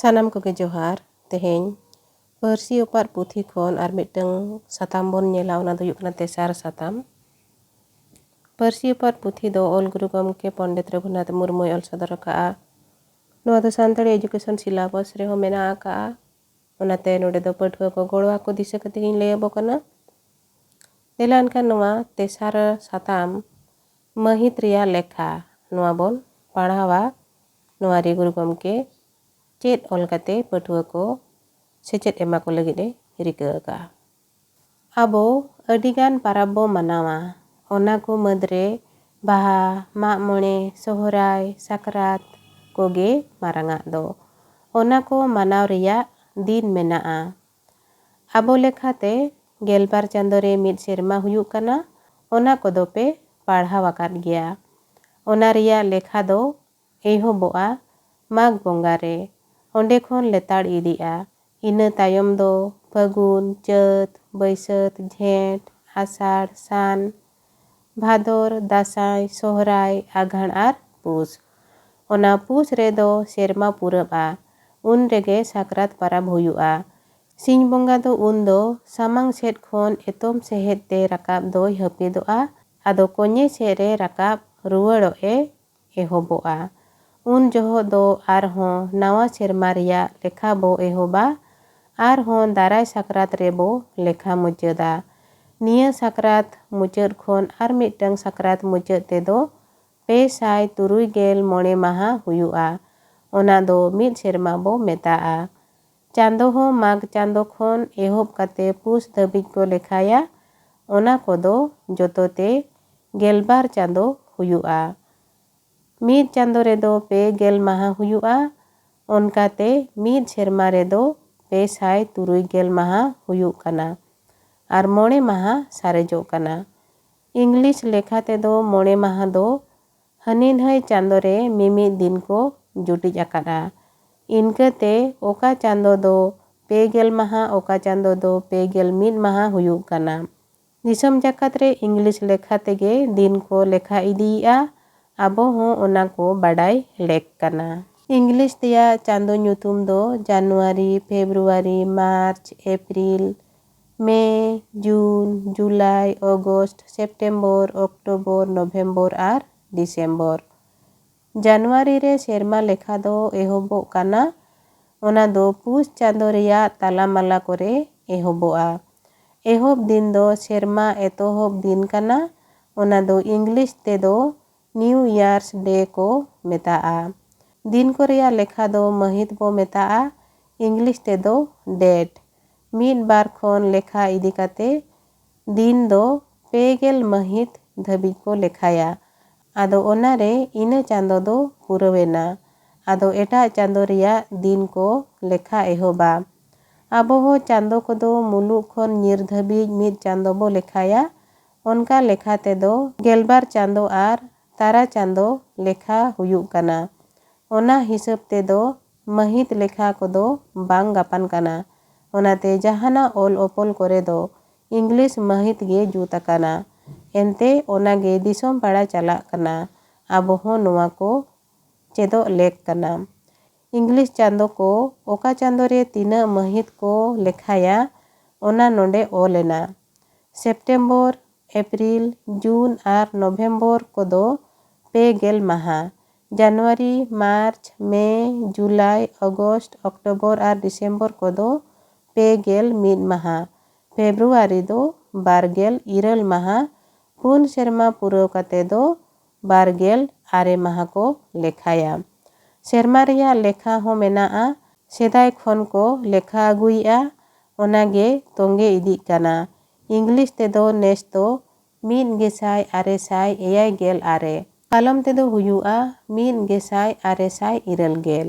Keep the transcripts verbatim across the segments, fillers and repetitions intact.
ᱥᱟᱱᱟᱢ ᱠᱚᱜᱮ ᱡᱚᱦᱟᱨ᱾ ᱛᱮᱦᱮᱧ ᱯᱟᱹᱨᱥᱤ ᱚᱯᱟᱛ ᱯᱩᱛᱷᱤ ᱠᱷᱚᱱ ᱟᱨ ᱢᱤᱫᱴᱟᱝ ᱥᱟᱛᱟᱢ ᱵᱚᱱ ᱧᱮᱞᱟ, ᱚᱱᱟ ᱫᱚ ᱦᱩᱭᱩᱜ ᱠᱟᱱᱟ ᱛᱮᱥᱟᱨ ᱥᱟᱛᱟᱢ᱾ ᱯᱟᱹᱨᱥᱤ ᱚᱯᱟᱛ ᱯᱩᱛᱷᱤ ᱫᱚ ᱚᱞ ᱜᱩᱨᱩ ᱜᱚᱢᱠᱮ ᱯᱚᱱᱰᱤᱛ ᱨᱚᱜᱷᱩᱱᱟᱛᱷ ᱢᱩᱨᱢᱩᱭ ᱚᱞ ᱥᱚᱫᱚᱨ ᱟᱠᱟᱫᱼᱟ᱾ ᱱᱚᱣᱟ ᱫᱚ ᱥᱟᱱᱛᱟᱲᱤ education syllabus ᱨᱮᱦᱚᱸ ᱢᱮᱱᱟᱜ ᱟᱠᱟᱫᱼᱟ᱾ ᱚᱱᱟᱛᱮ ᱱᱚᱰᱮ ᱫᱚ ᱯᱟᱹᱴᱷᱩᱣᱟᱹ ᱠᱚ ᱜᱚᱲᱚ ᱟᱠᱚ ᱫᱤᱥᱟᱹ ᱠᱟᱛᱮ ᱜᱤᱧ ᱞᱟᱹᱭ ᱟᱵᱚ ᱠᱟᱱᱟ᱾ ᱫᱮᱞᱟ ᱮᱱᱠᱷᱟᱱ ᱱᱚᱣᱟ ᱛᱮᱥᱟᱨ ᱥᱟᱛᱟᱢ ᱢᱟᱹᱦᱤᱛ ᱨᱮᱭᱟᱜ ᱞᱮᱠᱷᱟ, ᱱᱚᱣᱟ ᱵᱚᱱ ᱯᱟᱲᱦᱟᱣᱟ᱾ ᱱᱚᱣᱟ ᱨᱮ ᱜᱩᱨᱩ ᱜᱚᱢᱠᱮ ᱪᱮᱫ ᱚᱞ ᱠᱟᱛᱮ ᱯᱟᱹᱴᱷᱩᱣᱟᱹ ᱠᱚ ᱥᱮᱪᱮᱫ ᱮᱢᱟ ᱠᱚ ᱞᱟᱹᱜᱤᱫ ᱮ ᱨᱤᱠᱟᱹ ᱟᱠᱟᱫᱼᱟ᱾ ᱟᱵᱚ ᱟᱹᱰᱤᱜᱟᱱ ᱯᱟᱨᱟᱵᱽ ᱵᱚ ᱢᱟᱱᱟᱣᱟ᱾ ᱚᱱᱟ ᱠᱚ ᱢᱩᱫᱽᱨᱮ ᱵᱟᱦᱟ, ᱢᱟᱜ ᱢᱚᱬᱮ, ᱥᱚᱦᱨᱟᱭ, ᱥᱟᱠᱨᱟᱛ ᱠᱚᱜᱮ ᱢᱟᱨᱟᱝᱟᱜ ᱫᱚ᱾ ᱚᱱᱟ ᱠᱚ ᱢᱟᱱᱟᱣ ᱨᱮᱭᱟᱜ ᱫᱤᱱ ᱢᱮᱱᱟᱜᱼᱟ᱾ ᱟᱵᱚ ᱞᱮᱠᱟᱛᱮ ᱜᱮᱞᱵᱟᱨ ᱪᱟᱸᱫᱳ ᱨᱮ ᱢᱤᱫ ᱥᱮᱨᱢᱟ ᱦᱩᱭᱩᱜ ᱠᱟᱱᱟ᱾ ᱚᱱᱟ ᱠᱚᱫᱚ ᱯᱮ ᱯᱟᱲᱦᱟᱣ ᱟᱠᱟᱫ ᱜᱮᱭᱟ᱾ ᱚᱱᱟ ᱨᱮᱭᱟᱜ ᱞᱮᱠᱷᱟ ᱫᱚ ᱮᱦᱚᱵᱚᱜᱼᱟ ᱢᱟᱜᱽ ᱵᱚᱸᱜᱟ ᱨᱮ᱾ ᱚᱸᱰᱮ ᱠᱷᱚᱱ ᱞᱮᱛᱟᱲ ᱤᱫᱤᱜᱼᱟ᱾ ᱤᱱᱟᱹ ᱛᱟᱭᱚᱢ ᱫᱚ ᱯᱷᱟᱹᱜᱩᱱ, ᱪᱟᱹᱛ, ᱵᱟᱹᱭᱥᱟᱹᱛ, ᱡᱷᱮᱸᱴ, ᱟᱥᱟᱲ, ᱥᱟᱱ, ᱵᱷᱟᱫᱚᱨ, ᱫᱟᱸᱥᱟᱭ, ᱥᱚᱦᱨᱟᱭ, ᱟᱜᱷᱟᱬ ᱟᱨ ᱯᱩᱥ᱾ ᱚᱱᱟ ᱯᱩᱥ ᱨᱮᱫᱚ ᱥᱮᱨᱢᱟ ᱯᱩᱨᱟᱹᱜᱼᱟ᱾ ᱩᱱ ᱨᱮᱜᱮ ᱥᱟᱠᱨᱟᱛ ᱯᱟᱨᱟᱵᱽ ᱦᱩᱭᱩᱜᱼᱟ᱾ ᱥᱤᱧ ᱵᱚᱸᱜᱟ ᱫᱚ ᱩᱱ ᱫᱚ ᱥᱟᱢᱟᱝ ᱥᱮᱫ ᱠᱷᱚᱱ ᱮᱛᱚᱢ ᱥᱮᱦᱮᱫ ᱛᱮ ᱨᱟᱠᱟᱵ ᱫᱚᱭ ᱦᱟᱹᱯᱤᱫᱚᱜᱼᱟ, ᱟᱫᱚ ᱠᱚᱧᱮ ᱥᱮᱫ ᱨᱮ ᱨᱟᱠᱟᱵ ᱨᱩᱣᱟᱹᱲᱚᱜ ᱮ ᱮᱦᱚᱵᱚᱜᱼᱟ᱾ ᱩᱱ ᱡᱚᱦᱚᱜ ᱫᱚ ᱟᱨᱦᱚᱸ ᱱᱟᱣᱟ ᱥᱮᱨᱢᱟ ᱨᱮᱭᱟᱜ ᱞᱮᱠᱷᱟ ᱵᱚ ᱮᱦᱚᱵᱟ᱾ ᱟᱨᱦᱚᱸ ᱫᱟᱨᱟᱭ ᱥᱟᱠᱨᱟᱛ ᱨᱮᱵᱚ ᱞᱮᱠᱷᱟ ᱢᱩᱪᱟᱹᱫᱟ᱾ ᱱᱤᱭᱟᱹ ᱥᱟᱠᱨᱟᱛ ᱢᱩᱪᱟᱹᱫ ᱠᱷᱚᱱ ᱟᱨ ᱢᱤᱫᱴᱟᱝ ᱥᱟᱠᱨᱟᱛ ᱢᱩᱪᱟᱹᱫ ᱛᱮᱫᱚ ᱯᱮ ᱥᱟᱭ ᱛᱩᱨᱩᱭ ᱜᱮᱞ ᱢᱚᱬᱮ ᱢᱟᱦᱟ ᱦᱩᱭᱩᱜᱼᱟ᱾ ᱚᱱᱟ ᱫᱚ ᱢᱤᱫ ᱥᱮᱨᱢᱟ ᱵᱚ ᱢᱮᱛᱟᱜᱼᱟ᱾ ᱪᱟᱸᱫᱚ ᱦᱚᱸ ᱢᱟᱜᱽ ᱪᱟᱸᱫᱚ ᱠᱷᱚᱱ ᱮᱦᱚᱵ ᱠᱟᱛᱮ ᱯᱩᱥ ᱫᱷᱟᱹᱵᱤᱡ ᱠᱚ ᱞᱮᱠᱷᱟᱭᱟ᱾ ᱚᱱᱟ ᱠᱚᱫᱚ ᱡᱚᱛᱚ ᱛᱮ ᱜᱮᱞᱵᱟᱨ ᱪᱟᱸᱫᱚ ᱦᱩᱭᱩᱜᱼᱟ᱾ ᱢᱤᱫ ᱪᱟᱸᱫᱚ ᱨᱮᱫᱚ ᱯᱮ ᱜᱮᱞ ᱢᱟᱦᱟ ᱦᱩᱭᱩᱜᱼᱟ᱾ ᱚᱱᱠᱟᱛᱮ ᱢᱤᱫ ᱥᱮᱨᱢᱟ ᱨᱮᱫᱚ ᱯᱮ ᱥᱟᱭ ᱛᱩᱨᱩᱭ ᱜᱮᱞ ᱢᱟᱦᱟ ᱦᱩᱭᱩᱜ ᱠᱟᱱᱟ ᱟᱨ ᱢᱚᱬᱮ ᱢᱟᱦᱟ ᱥᱟᱨᱮᱡᱚᱜ ᱠᱟᱱᱟ᱾ ᱤᱝᱞᱤᱥ ᱞᱮᱠᱷᱟ ᱛᱮᱫᱚ ᱢᱚᱬᱮ ᱢᱟᱦᱟ ᱫᱚ ᱦᱟᱹᱱᱤ ᱱᱷᱟᱹᱭ ᱪᱟᱸᱫᱚ ᱨᱮ ᱢᱤᱢᱤᱫ ᱫᱤᱱ ᱠᱚ ᱡᱩᱴᱤᱡ ᱟᱠᱟᱫᱼᱟ᱾ ᱤᱱᱠᱟᱹᱛᱮ ᱚᱠᱟ ᱪᱟᱸᱫᱚ ᱫᱚ ᱯᱮ ᱜᱮᱞ ᱢᱟᱦᱟ, ᱚᱠᱟ ᱪᱟᱸᱫᱚ ᱫᱚ ᱯᱮ ᱜᱮᱞ ᱢᱤᱫ ᱢᱟᱦᱟ ᱦᱩᱭᱩᱜ ᱠᱟᱱᱟ᱾ ᱫᱤᱥᱚᱢ ᱡᱟᱠᱟᱛ ᱨᱮ ᱤᱝᱞᱤᱥ ᱞᱮᱠᱷᱟ ᱛᱮᱜᱮ ᱫᱤᱱ ᱠᱚ ᱞᱮᱠᱷᱟ ᱤᱫᱤᱭᱮᱫᱼᱟ᱾ ᱟᱵᱚ ᱦᱚᱸ ᱚᱱᱟ ᱠᱚ ᱵᱟᱰᱟᱭ ᱞᱮᱠ ᱠᱟᱱᱟ᱾ ᱤᱝᱞᱤᱥ ᱛᱮᱭᱟᱜ ᱪᱟᱸᱫᱚ ᱧᱩᱛᱩᱢ ᱫᱚ ᱡᱟᱱᱩᱣᱟᱨᱤ, ᱯᱷᱮᱵᱽᱨᱩᱣᱟᱨᱤ, ᱢᱟᱨᱪ, ᱮᱯᱨᱤᱞ, ᱢᱮ, ᱡᱩᱱ, ᱡᱩᱞᱟᱭ, ᱚᱜᱚᱥᱴ, ᱥᱮᱯᱴᱮᱢᱵᱚᱨ, ᱚᱠᱴᱳᱵᱚᱨ, ᱱᱚᱵᱷᱮᱢᱵᱚᱨ ᱟᱨ ᱰᱤᱥᱮᱢᱵᱚᱨ᱾ ᱡᱟᱱᱩᱣᱟᱨᱤ ᱨᱮ ᱥᱮᱨᱢᱟ ᱞᱮᱠᱷᱟ ᱫᱚ ᱮᱦᱚᱵᱚᱜ ᱠᱟᱱᱟ᱾ ᱚᱱᱟ ᱫᱚ ᱯᱩᱥ ᱪᱟᱸᱫᱚ ᱨᱮᱭᱟᱜ ᱛᱟᱞᱟᱢᱟᱞᱟ ᱠᱚᱨᱮ ᱮᱦᱚᱵᱚᱜᱼᱟ᱾ ᱮᱦᱚᱵ ᱫᱤᱱ ᱫᱚ ᱥᱮᱨᱢᱟ ᱮᱛᱚᱦᱚᱵ ᱫᱤᱱ ᱠᱟᱱᱟ᱾ ᱚᱱᱟ ᱫᱚ ᱤᱝᱞᱤᱥ ᱛᱮᱫᱚ ᱱᱤᱣ ᱤᱭᱟᱨᱥ ᱰᱮ ᱠᱚ ᱢᱮᱛᱟᱜᱼᱟ᱾ ᱫᱤᱱ ᱠᱚ ᱨᱮᱭᱟᱜ ᱞᱮᱠᱷᱟ ᱫᱚ ᱢᱟᱹᱦᱤᱛ ᱵᱚ ᱢᱮᱛᱟᱜᱼᱟ, ᱤᱝᱞᱤᱥ ᱛᱮᱫᱚ ᱰᱮᱴ᱾ ᱢᱤᱫ ᱵᱟᱨ ᱠᱷᱚᱱ ᱞᱮᱠᱷᱟ ᱤᱫᱤ ᱠᱟᱛᱮ ᱫᱤᱱ ᱫᱚ ᱯᱮ ᱜᱮᱞ ᱢᱟᱹᱦᱤᱛ ᱫᱷᱟᱹᱵᱤᱡ ᱠᱚ ᱞᱮᱠᱷᱟᱭᱟ᱾ ᱟᱫᱚ ᱚᱱᱟ ᱨᱮ ᱤᱱᱟᱹ ᱪᱟᱸᱫᱚ ᱫᱚ ᱯᱩᱨᱟᱹᱣᱮᱱᱟ᱾ ᱟᱫᱚ ᱮᱴᱟᱜ ᱪᱟᱸᱫᱚ ᱨᱮᱭᱟᱜ ᱫᱤᱱ ᱠᱚ ᱞᱮᱠᱷᱟ ᱮᱦᱚᱵᱟ᱾ ᱟᱵᱚ ᱦᱚᱸ ᱪᱟᱸᱫᱚ ᱠᱚᱫᱚ ᱢᱩᱞᱩᱜ ᱠᱷᱚᱱ ᱧᱤᱨ ᱫᱷᱟᱹᱵᱤᱡ ᱢᱤᱫ ᱪᱟᱸᱫᱚ ᱵᱚ ᱞᱮᱠᱷᱟᱭᱟ᱾ ᱚᱱᱠᱟ ᱞᱮᱠᱷᱟ ᱛᱮᱫᱚ ᱜᱮᱞᱵᱟᱨ ᱪᱟᱸᱫᱚ ᱟᱨ ᱛᱟᱨᱟ ᱪᱟᱸᱫᱚ ᱞᱮᱠᱷᱟ ᱦᱩᱭᱩᱜ ᱠᱟᱱᱟ᱾ ᱚᱱᱟ ᱦᱤᱥᱟᱹᱵ ᱛᱮᱫᱚ ᱢᱟᱹᱦᱤᱛ ᱞᱮᱠᱷᱟ ᱠᱚᱫᱚ ᱵᱟᱝ ᱜᱟᱯᱟᱱ ᱠᱟᱱᱟ᱾ ᱚᱱᱟᱛᱮ ᱡᱟᱦᱟᱱᱟᱜ ᱚᱞ ᱚᱯᱚᱞ ᱠᱚᱨᱮ ᱫᱚ ᱤᱝᱞᱤᱥ ᱢᱟᱹᱦᱤᱛ ᱜᱮ ᱡᱩᱛ ᱟᱠᱟᱱᱟ᱾ ᱮᱱᱛᱮ ᱚᱱᱟᱜᱮ ᱫᱤᱥᱚᱢ ᱯᱟᱲᱟ ᱪᱟᱞᱟᱜ ᱠᱟᱱᱟ᱾ ᱟᱵᱚ ᱦᱚᱸ ᱱᱚᱣᱟ ᱠᱚ ᱪᱮᱫᱚᱜ ᱞᱮᱠ ᱠᱟᱱᱟ᱾ ᱤᱝᱞᱤᱥ ᱪᱟᱸᱫᱚ ᱠᱚ ᱚᱠᱟ ᱪᱟᱸᱫᱚ ᱨᱮ ᱛᱤᱱᱟᱹᱜ ᱢᱟᱹᱦᱤᱛ ᱠᱚ ᱞᱮᱠᱷᱟᱭᱟ, ᱚᱱᱟ ᱱᱚᱰᱮ ᱚᱞ ᱮᱱᱟ᱾ ᱥᱮᱯᱴᱮᱢᱵᱚᱨ, ᱮᱯᱨᱤᱞ, ᱡᱩᱱ ᱟᱨ ᱱᱚᱵᱷᱮᱢᱵᱚᱨ ᱠᱚᱫᱚ ᱯᱮ ᱜᱮᱞ ᱢᱟᱦᱟ᱾ ᱡᱟᱱᱩᱣᱟᱨᱤ, ᱢᱟᱨᱪ, ᱢᱮ, ᱡᱩᱞᱟᱭ, ᱚᱜᱚᱥᱴ, ᱚᱠᱴᱳᱵᱚᱨ ᱟᱨ ᱰᱤᱥᱮᱢᱵᱚᱨ ᱠᱚᱫᱚ ᱯᱮ ᱜᱮᱞ ᱢᱤᱫ ᱢᱟᱦᱟ᱾ ᱯᱷᱮᱵᱽᱨᱩᱣᱟᱨᱤ ᱫᱚ ᱵᱟᱨ ᱜᱮᱞ ᱤᱨᱟᱹᱞ ᱢᱟᱦᱟ᱾ ᱯᱩᱱ ᱥᱮᱨᱢᱟ ᱯᱩᱨᱟᱹᱣ ᱠᱟᱛᱮ ᱫᱚ ᱵᱟᱨ ᱜᱮᱞ ᱟᱨᱮ ᱢᱟᱦᱟ ᱠᱚ ᱞᱮᱠᱷᱟᱭᱟ᱾ ᱥᱮᱨᱢᱟ ᱨᱮᱭᱟᱜ ᱞᱮᱠᱷᱟ ᱦᱚᱸ ᱢᱮᱱᱟᱜᱼᱟ᱾ ᱥᱮᱫᱟᱭ ᱠᱷᱚᱱ ᱠᱚ ᱞᱮᱠᱷᱟ ᱟᱹᱜᱩᱭᱮᱫᱼᱟ᱾ ᱚᱱᱟᱜᱮ ᱛᱚᱸᱜᱮ ᱤᱫᱤᱜ ᱠᱟᱱᱟ᱾ ᱤᱝᱞᱤᱥ ᱛᱮᱫᱚ ᱱᱮᱥ ᱫᱚ ᱢᱤᱫ ᱜᱮᱥᱟᱭ ᱟᱨᱮ ᱥᱟᱭ ᱮᱭᱟᱭ ᱜᱮᱞ ᱟᱨᱮ᱾ ᱠᱟᱞᱚᱢ ᱛᱮᱫᱚ ᱦᱩᱭᱩᱜᱼᱟ ᱢᱤᱫ ᱜᱮᱥᱟᱭ ᱟᱨᱮ ᱥᱟᱭ ᱤᱨᱟᱹᱞ ᱜᱮᱞ᱾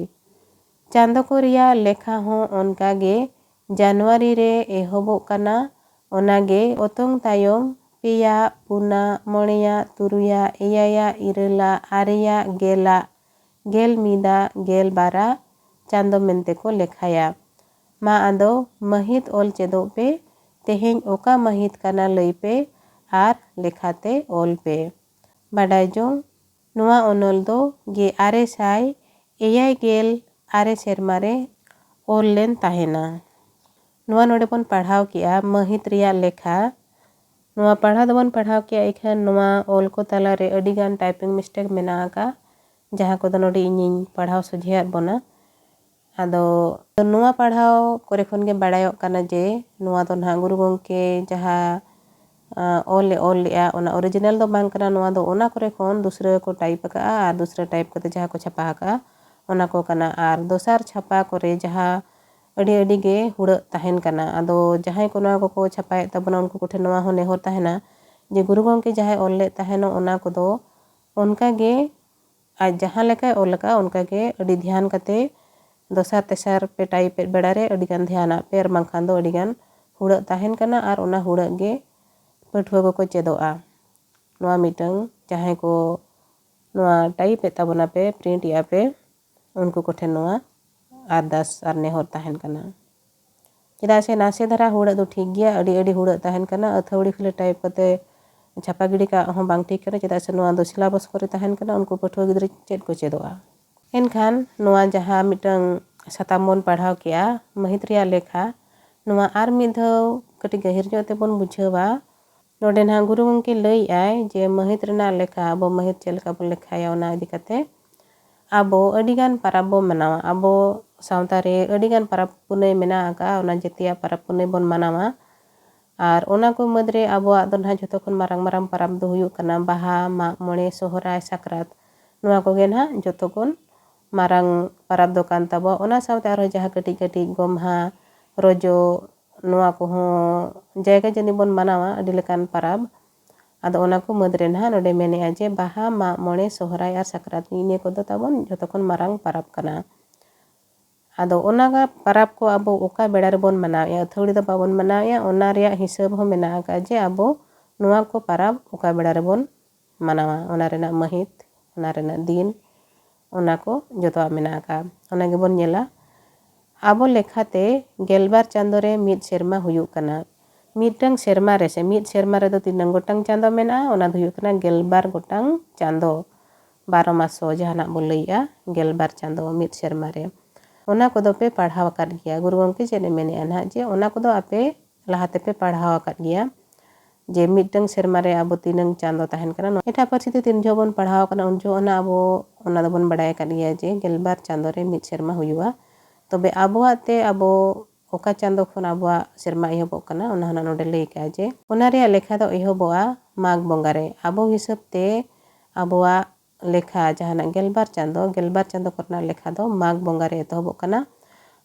ᱪᱟᱸᱫᱚ ᱠᱚ ᱨᱮᱭᱟᱜ ᱞᱮᱠᱷᱟ ᱦᱚᱸ ᱚᱱᱠᱟ ᱜᱮ ᱡᱟᱱᱩᱣᱟᱨᱤ ᱨᱮ ᱮᱦᱚᱵᱚᱜ ᱠᱟᱱᱟ᱾ ᱚᱱᱟᱜᱮ ᱚᱛᱚᱝ ᱛᱟᱭᱚᱢ ᱯᱮᱭᱟ, ᱯᱩᱱᱟ, ᱢᱚᱬᱮᱭᱟ, ᱛᱩᱨᱩᱭᱟ, ᱮᱭᱟᱭᱟ, ᱤᱨᱟᱹᱞᱟ, ᱟᱨᱮᱭᱟ, ᱜᱮᱞᱟ, ᱜᱮᱞ ᱢᱤᱫᱟ, ᱜᱮᱞ ᱵᱟᱨᱟ ᱪᱟᱸᱫᱚ ᱢᱮᱱᱛᱮ ᱠᱚ ᱞᱮᱠᱷᱟᱭᱟ᱾ ᱢᱟ ᱟᱫᱚ ᱢᱟᱹᱦᱤᱛ ᱚᱞ ᱪᱮᱫᱚᱜ ᱯᱮ᱾ ᱛᱮᱦᱮᱧ ᱚᱠᱟ ᱢᱟᱹᱦᱤᱛ ᱠᱟᱱᱟ ᱞᱟᱹᱭ ᱯᱮ ᱟᱨ ᱞᱮᱠᱷᱟᱛᱮ ᱚᱞ ᱯᱮ᱾ ᱵᱟᱰᱟᱭ ᱡᱚᱝ, ᱱᱚᱣᱟ ᱚᱱᱚᱞ ᱫᱚ ᱜᱮᱞ ᱟᱨᱮ ᱥᱟᱭ ᱮᱭᱟᱭ ᱜᱮᱞ ᱟᱨᱮ ᱥᱮᱨᱢᱟ ᱨᱮ ᱚᱞ ᱞᱮᱱ ᱛᱟᱦᱮᱱᱟ᱾ ᱱᱚᱣᱟ ᱱᱚᱰᱮ ᱵᱚᱱ ᱯᱟᱲᱦᱟᱣ ᱠᱮᱜᱼᱟ ᱢᱟᱹᱦᱤᱛ ᱨᱮᱭᱟᱜ ᱞᱮᱠᱷᱟ᱾ ᱱᱚᱣᱟ ᱯᱟᱲᱦᱟᱣ ᱫᱚᱵᱚᱱ ᱯᱟᱲᱦᱟᱣ ᱠᱮᱜᱼᱟ, ᱤᱠᱷᱟᱹᱱ ᱱᱚᱣᱟ ᱚᱞ ᱠᱚ ᱛᱟᱞᱟᱨᱮ ᱟᱹᱰᱤᱜᱟᱱ typing mistake ᱢᱮᱱᱟᱜ ᱟᱠᱟᱫ, ᱡᱟᱦᱟᱸ ᱠᱚᱫᱚ ᱱᱚᱰᱮ ᱤᱧᱤᱧ ᱯᱟᱲᱦᱟᱣ ᱥᱚᱡᱷᱮᱭᱟᱫ ᱵᱚᱱᱟ᱾ ᱟᱫᱚ ᱱᱚᱣᱟ ᱯᱟᱲᱦᱟᱣ ᱠᱚᱨᱮ ᱠᱷᱚᱱ ᱜᱮ ᱵᱟᱲᱟᱭᱚᱜ ᱠᱟᱱᱟ ᱡᱮ ᱱᱚᱣᱟ ᱫᱚ ᱱᱟᱦᱟᱜ ᱜᱩᱨᱩ ᱜᱚᱢᱠᱮ ᱡᱟᱦᱟᱸ, ᱟᱸ, ᱚᱞ ᱮ ᱚᱞ ᱞᱮᱜᱼᱟ, ᱚᱱᱟ original ᱫᱚ ᱵᱟᱝ ᱠᱟᱱᱟ᱾ ᱱᱚᱣᱟ ᱫᱚ ᱚᱱᱟ ᱠᱚᱨᱮ ᱠᱷᱚᱱ ᱫᱩᱥᱨᱟᱹ ᱠᱚ type ᱟᱠᱟᱜᱼᱟ ᱟᱨ ᱫᱩᱥᱨᱟᱹ type ᱠᱟᱛᱮ ᱡᱟᱦᱟᱸ ᱠᱚ ᱪᱷᱟᱯᱟ ᱟᱠᱟᱜᱼᱟ, ᱚᱱᱟ ᱠᱚ ᱠᱟᱱᱟ᱾ ᱟᱨ ᱫᱚᱥᱟᱨ ᱪᱷᱟᱯᱟ ᱠᱚᱨᱮ ᱡᱟᱦᱟᱸ ᱟᱹᱰᱤ ᱟᱹᱰᱤ ᱜᱮ ᱦᱩᱲᱟᱹᱜ ᱛᱟᱦᱮᱱ ᱠᱟᱱᱟ᱾ ᱟᱫᱚ ᱡᱟᱦᱟᱸᱭ ᱠᱚ ᱱᱚᱣᱟ ᱠᱚᱠᱚ ᱪᱷᱟᱯᱟᱭᱮᱫ ᱛᱟᱵᱚᱱᱟ, ᱩᱱᱠᱩ ᱠᱚᱴᱷᱮᱱ ᱱᱚᱣᱟ ᱦᱚᱸ ᱱᱮᱦᱚᱨ ᱛᱟᱦᱮᱱᱟ ᱡᱮ ᱜᱩᱨᱩ ᱜᱚᱢᱠᱮ ᱡᱟᱦᱟᱸᱭ ᱚᱞ ᱞᱮᱫ ᱛᱟᱦᱮᱱᱚᱜ, ᱚᱱᱟ ᱠᱚᱫᱚ ᱚᱱᱠᱟ ᱜᱮ ᱟᱡ ᱡᱟᱦᱟᱸ ᱞᱮᱠᱟᱭ ᱚᱞ ᱟᱠᱟᱫᱼᱟ, ᱚᱱᱠᱟ ᱜᱮ ᱟᱹᱰᱤ ᱫᱷᱮᱭᱟᱱ ᱠᱟᱛᱮ ᱫᱚᱥᱟᱨ ᱛᱮᱥᱟᱨ ᱯᱮ type ᱮᱫ ᱵᱮᱲᱟ ᱨᱮ ᱟᱹᱰᱤ ᱜᱟᱱ ᱫᱷᱮᱭᱟᱱᱟᱜ ᱯᱮ, ᱟᱨ ᱵᱟᱝᱠᱷᱟᱱ ᱫᱚ ᱟᱹᱰᱤ ᱜᱟᱱ ᱦᱩᱲᱟᱹᱜ ᱛᱟᱦᱮᱱ ᱠᱟᱱᱟ ᱟᱨ ᱚᱱᱟ ᱦᱩᱲᱟᱹᱜ ᱜᱮ ᱯᱟᱹᱴᱷᱩᱣᱟᱹ ᱠᱚᱠᱚ ᱪᱮᱫᱚᱜᱼᱟ᱾ ᱱᱚᱣᱟ ᱢᱤᱫᱴᱟᱝ ᱡᱟᱦᱟᱸᱭ ᱠᱚ ᱱᱚᱣᱟ type ᱮᱫ ᱛᱟᱵᱚᱱᱟ ᱯᱮ, print ᱮᱫᱼᱟ ᱯᱮ, ᱩᱱᱠᱩ ᱠᱚᱴᱷᱮᱱ ᱱᱚᱣᱟ ᱟᱨᱫᱟᱥ ᱟᱨ ᱱᱮᱦᱚᱨ ᱛᱟᱦᱮᱱ ᱠᱟᱱᱟ᱾ ᱪᱮᱫᱟᱜ ᱥᱮ ᱱᱟᱥᱮ ᱫᱷᱟᱨᱟ ᱦᱩᱲᱟᱹᱜ ᱫᱚ ᱴᱷᱤᱠ ᱜᱮᱭᱟ, ᱟᱹᱰᱤ ᱟᱹᱰᱤ ᱦᱩᱲᱟᱹᱜ ᱛᱟᱦᱮᱱ ᱠᱟᱱᱟ, ᱟᱹᱛᱷᱟᱹᱣᱲᱤ ᱠᱷᱟᱹᱞᱤ type ᱠᱟᱛᱮ ᱪᱷᱟᱯᱟ ᱜᱤᱰᱤ ᱠᱟᱜ ᱦᱚᱸ ᱵᱟᱝ ᱴᱷᱤᱠ ᱠᱟᱱᱟ, ᱪᱮᱫᱟᱜ ᱥᱮ ᱱᱚᱣᱟ ᱫᱚ syllabus ᱠᱚᱨᱮ ᱛᱟᱦᱮᱱ ᱠᱟᱱᱟ, ᱩᱱᱠᱩ ᱯᱟᱹᱴᱷᱩᱣᱟᱹ ᱜᱤᱫᱽᱨᱟᱹ ᱪᱮᱫ ᱠᱚ ᱪᱮᱫᱚᱜᱼᱟ? ᱮᱱᱠᱷᱟᱱ ᱱᱚᱣᱟ ᱡᱟᱦᱟᱸ ᱢᱤᱫᱴᱟᱝ ᱥᱟᱛᱟᱢ ᱵᱚᱱ ᱯᱟᱲᱦᱟᱣ ᱠᱮᱜᱼᱟ, ᱢᱟᱹᱦᱤᱛ ᱨᱮᱭᱟᱜ ᱞᱮᱠᱷᱟ, ᱱᱚᱣᱟ ᱟᱨ ᱢᱤᱫ ᱫᱷᱟᱣ ᱠᱟᱹᱴᱤᱡ ᱜᱟᱹᱦᱤᱨ ᱧᱚᱜ ᱛᱮᱵᱚᱱ ᱵᱩᱡᱷᱟᱹᱣᱟ᱾ ᱱᱚᱰᱮ ᱱᱟᱦᱟᱜ ᱜᱩᱨᱩ ᱜᱚᱢᱠᱮ ᱞᱟᱹᱭᱮᱜᱼᱟᱭ ᱡᱮ ᱢᱟᱹᱦᱤᱛ ᱨᱮᱱᱟᱜ ᱞᱮᱠᱷᱟ, ᱟᱵᱚ ᱢᱟᱹᱦᱤᱛ ᱪᱮᱫ ᱞᱮᱠᱟ ᱵᱚᱱ ᱞᱮᱠᱷᱟᱭᱟ, ᱚᱱᱟ ᱤᱫᱤ ᱠᱟᱛᱮ ᱟᱵᱚ ᱟᱹᱰᱤᱜᱟᱱ ᱯᱟᱨᱟᱵᱽ ᱵᱚ ᱢᱟᱱᱟᱣᱟ᱾ ᱟᱵᱚ ᱥᱟᱶᱛᱟ ᱨᱮ ᱟᱹᱰᱤᱜᱟᱱ ᱯᱟᱨᱟᱵᱽ ᱯᱩᱱᱟᱹᱭ ᱢᱮᱱᱟᱜ ᱟᱠᱟᱫᱼᱟ, ᱚᱱᱟ ᱡᱟᱹᱛᱤᱭᱟᱜ ᱯᱟᱨᱟᱵᱽ ᱯᱩᱱᱟᱹᱭ ᱵᱚᱱ ᱢᱟᱱᱟᱣᱟ᱾ ᱟᱨ ᱚᱱᱟ ᱠᱚ ᱢᱩᱫᱽᱨᱮ ᱟᱵᱚᱣᱟᱜ ᱫᱚ ᱱᱟᱦᱟᱜ ᱡᱷᱚᱛᱚ ᱠᱷᱚᱱ ᱢᱟᱨᱟᱝ ᱢᱟᱨᱟᱝ ᱯᱟᱨᱟᱵᱽ ᱫᱚ ᱦᱩᱭᱩᱜ ᱠᱟᱱᱟ ᱵᱟᱦᱟ, ᱢᱟᱜ ᱢᱚᱬᱮ, ᱥᱚᱦᱨᱟᱭ, ᱥᱟᱠᱨᱟᱛ᱾ ᱱᱚᱣᱟ ᱠᱚᱜᱮ ᱱᱟᱦᱟᱜ ᱡᱷᱚᱛᱚ ᱠᱷᱚᱱ ᱢᱟᱨᱟᱝ ᱯᱟᱨᱟᱵᱽ ᱫᱚ ᱠᱟᱱ ᱛᱟᱵᱚᱣᱟ᱾ ᱚᱱᱟ ᱥᱟᱶᱛᱮ ᱟᱨᱦᱚᱸ ᱡᱟᱦᱟᱸ ᱠᱟᱹᱴᱤᱡ ᱠᱟᱹᱴᱤᱡ ᱜᱚᱢᱦᱟ, ᱨᱚᱡᱚ, ᱱᱚᱣᱟ ᱠᱚᱦᱚᱸ ᱡᱟᱭᱜᱟ ᱡᱟᱹᱱᱤᱡ ᱵᱚᱱ ᱢᱟᱱᱟᱣᱟ ᱟᱹᱰᱤ ᱞᱮᱠᱟᱱ ᱯᱟᱨᱟᱵᱽ᱾ ᱟᱫᱚ ᱚᱱᱟ ᱠᱚ ᱢᱩᱫᱽ ᱨᱮ ᱱᱟᱦᱟᱜ ᱱᱚᱰᱮ ᱢᱮᱱᱮᱜᱼᱟ ᱡᱮ ᱵᱟᱦᱟ, ᱢᱟᱜ ᱢᱚᱬᱮ, ᱥᱚᱦᱨᱟᱭ ᱟᱨ ᱥᱟᱠᱨᱟᱛ, ᱱᱤᱭᱟᱹ ᱠᱚᱫᱚ ᱛᱟᱵᱚᱱ ᱡᱷᱚᱛᱚ ᱠᱷᱚᱱ ᱢᱟᱨᱟᱝ ᱯᱟᱨᱟᱵᱽ ᱠᱟᱱᱟ᱾ ᱟᱫᱚ ᱚᱱᱟ ᱯᱟᱨᱟᱵᱽ ᱠᱚ ᱟᱵᱚ ᱚᱠᱟ ᱵᱮᱲᱟ ᱨᱮᱵᱚᱱ ᱢᱟᱱᱟᱣᱮᱜᱼᱟ, ᱟᱹᱛᱷᱟᱹᱣᱲᱤ ᱫᱚ ᱵᱟᱵᱚᱱ ᱢᱟᱱᱟᱣᱮᱜᱼᱟ, ᱚᱱᱟ ᱨᱮᱭᱟᱜ ᱦᱤᱥᱟᱹᱵ ᱦᱚᱸ ᱢᱮᱱᱟᱜ ᱟᱠᱟᱫᱼᱟ ᱡᱮ ᱟᱵᱚ ᱱᱚᱣᱟ ᱠᱚ ᱯᱟᱨᱟᱵᱽ ᱚᱠᱟ ᱵᱮᱲᱟ ᱨᱮᱵᱚᱱ ᱢᱟᱱᱟᱣᱟ, ᱚᱱᱟ ᱨᱮᱱᱟᱜ ᱢᱟᱹᱦᱤᱛ, ᱚᱱᱟ ᱨᱮᱱᱟᱜ ᱫᱤᱱ, ᱚᱱᱟ ᱠᱚ ᱡᱚᱛᱚᱣᱟᱜ ᱢᱮᱱᱟᱜ ᱟᱠᱟᱫᱼᱟ᱾ ᱚᱱᱟ ᱜᱮᱵᱚᱱ ᱧᱮᱞᱟ᱾ ᱟᱵᱚ ᱞᱮᱠᱷᱟᱛᱮ ᱜᱮᱞᱵᱟᱨ ᱪᱟᱸᱫᱳ ᱨᱮ ᱢᱤᱫ ᱥᱮᱨᱢᱟ ᱦᱩᱭᱩᱜ ᱠᱟᱱᱟ᱾ ᱢᱤᱫᱴᱟᱝ ᱥᱮᱨᱢᱟ ᱨᱮ ᱥᱮ ᱢᱤᱫ ᱥᱮᱨᱢᱟ ᱨᱮᱫᱚ ᱛᱤᱱᱟᱹᱝ ᱜᱚᱴᱟᱝ ᱪᱟᱸᱫᱳ ᱢᱮᱱᱟᱜᱼᱟ? ᱚᱱᱟ ᱫᱚ ᱦᱩᱭᱩᱜ ᱠᱟᱱᱟ ᱜᱮᱞᱵᱟᱨ ᱜᱚᱴᱟᱝ ᱪᱟᱸᱫᱳ᱾ ᱵᱟᱨᱚ ᱢᱟᱥᱚ ᱡᱟᱦᱟᱱᱟᱜ ᱵᱚ ᱞᱟᱹᱭᱮᱜᱼᱟ, ᱜᱮᱞᱵᱟᱨ ᱪᱟᱸᱫᱚ ᱢᱤᱫ ᱥᱮᱨᱢᱟ ᱨᱮ, ᱚᱱᱟ ᱠᱚᱫᱚ ᱯᱮ ᱯᱟᱲᱦᱟᱣ ᱟᱠᱟᱫ ᱜᱮᱭᱟ᱾ ᱜᱩᱨᱩ ᱜᱚᱢᱠᱮ ᱪᱮᱫ ᱮ ᱢᱮᱱᱮᱜᱼᱟ ᱱᱟᱦᱟᱜ, ᱡᱮ ᱚᱱᱟ ᱠᱚᱫᱚ ᱟᱯᱮ ᱞᱟᱦᱟ ᱛᱮᱯᱮ ᱯᱟᱲᱦᱟᱣ ᱟᱠᱟᱫ ᱜᱮᱭᱟ, ᱡᱮ ᱢᱤᱫᱴᱟᱝ ᱥᱮᱨᱢᱟ ᱨᱮ ᱟᱵᱚ ᱛᱤᱱᱟᱹᱝ ᱪᱟᱸᱫᱚ ᱛᱟᱦᱮᱱ ᱠᱟᱱᱟ᱾ ᱮᱴᱟᱜ ᱯᱟᱹᱨᱥᱤ ᱛᱮ ᱛᱤᱱ ᱡᱚᱦᱚᱜ ᱵᱚᱱ ᱯᱟᱲᱦᱟᱣ ᱟᱠᱟᱱᱟ, ᱩᱱ ᱡᱚᱦᱚᱜ ᱚᱱᱟ ᱟᱵᱚ ᱚᱱᱟ ᱫᱚᱵᱚᱱ ᱵᱟᱲᱟᱭ ᱟᱠᱟᱫ ᱜᱮᱭᱟ, ᱡᱮ ᱜᱮᱞᱵᱟᱨ ᱪᱟᱸᱫᱚ ᱨᱮ ᱢᱤᱫ ᱥᱮᱨᱢᱟ ᱦᱩᱭᱩᱜᱼᱟ᱾ ᱛᱚᱵᱮ ᱟᱵᱚᱣᱟᱜ ᱛᱮ ᱟᱵᱚ ᱚᱠᱟ ᱪᱟᱸᱫᱚ ᱠᱷᱚᱱ ᱟᱵᱚᱣᱟᱜ ᱥᱮᱨᱢᱟ ᱮᱦᱚᱵᱚᱜ ᱠᱟᱱᱟ, ᱚᱱᱟ ᱦᱚᱸ ᱱᱟᱜ ᱱᱚᱰᱮ ᱞᱟᱹᱭ ᱠᱟᱜᱼᱟ, ᱡᱮ ᱚᱱᱟ ᱨᱮᱭᱟᱜ ᱞᱮᱠᱷᱟ ᱫᱚ ᱮᱦᱚᱵᱚᱜᱼᱟ ᱢᱟᱜᱽ ᱵᱚᱸᱜᱟ ᱨᱮ᱾ ᱟᱵᱚ ᱦᱤᱥᱟᱹᱵ ᱛᱮ ᱟᱵᱚᱣᱟᱜ ᱞᱮᱠᱷᱟ, ᱡᱟᱦᱟᱱᱟᱜ ᱜᱮᱞᱵᱟᱨ ᱪᱟᱸᱫᱚ, ᱜᱮᱞᱵᱟᱨ ᱪᱟᱸᱫᱚ ᱠᱚᱨᱮᱱᱟᱜ ᱞᱮᱠᱷᱟ ᱫᱚ ᱢᱟᱜᱽ ᱵᱚᱸᱜᱟ ᱨᱮ ᱮᱛᱚᱦᱚᱵᱚᱜ ᱠᱟᱱᱟ᱾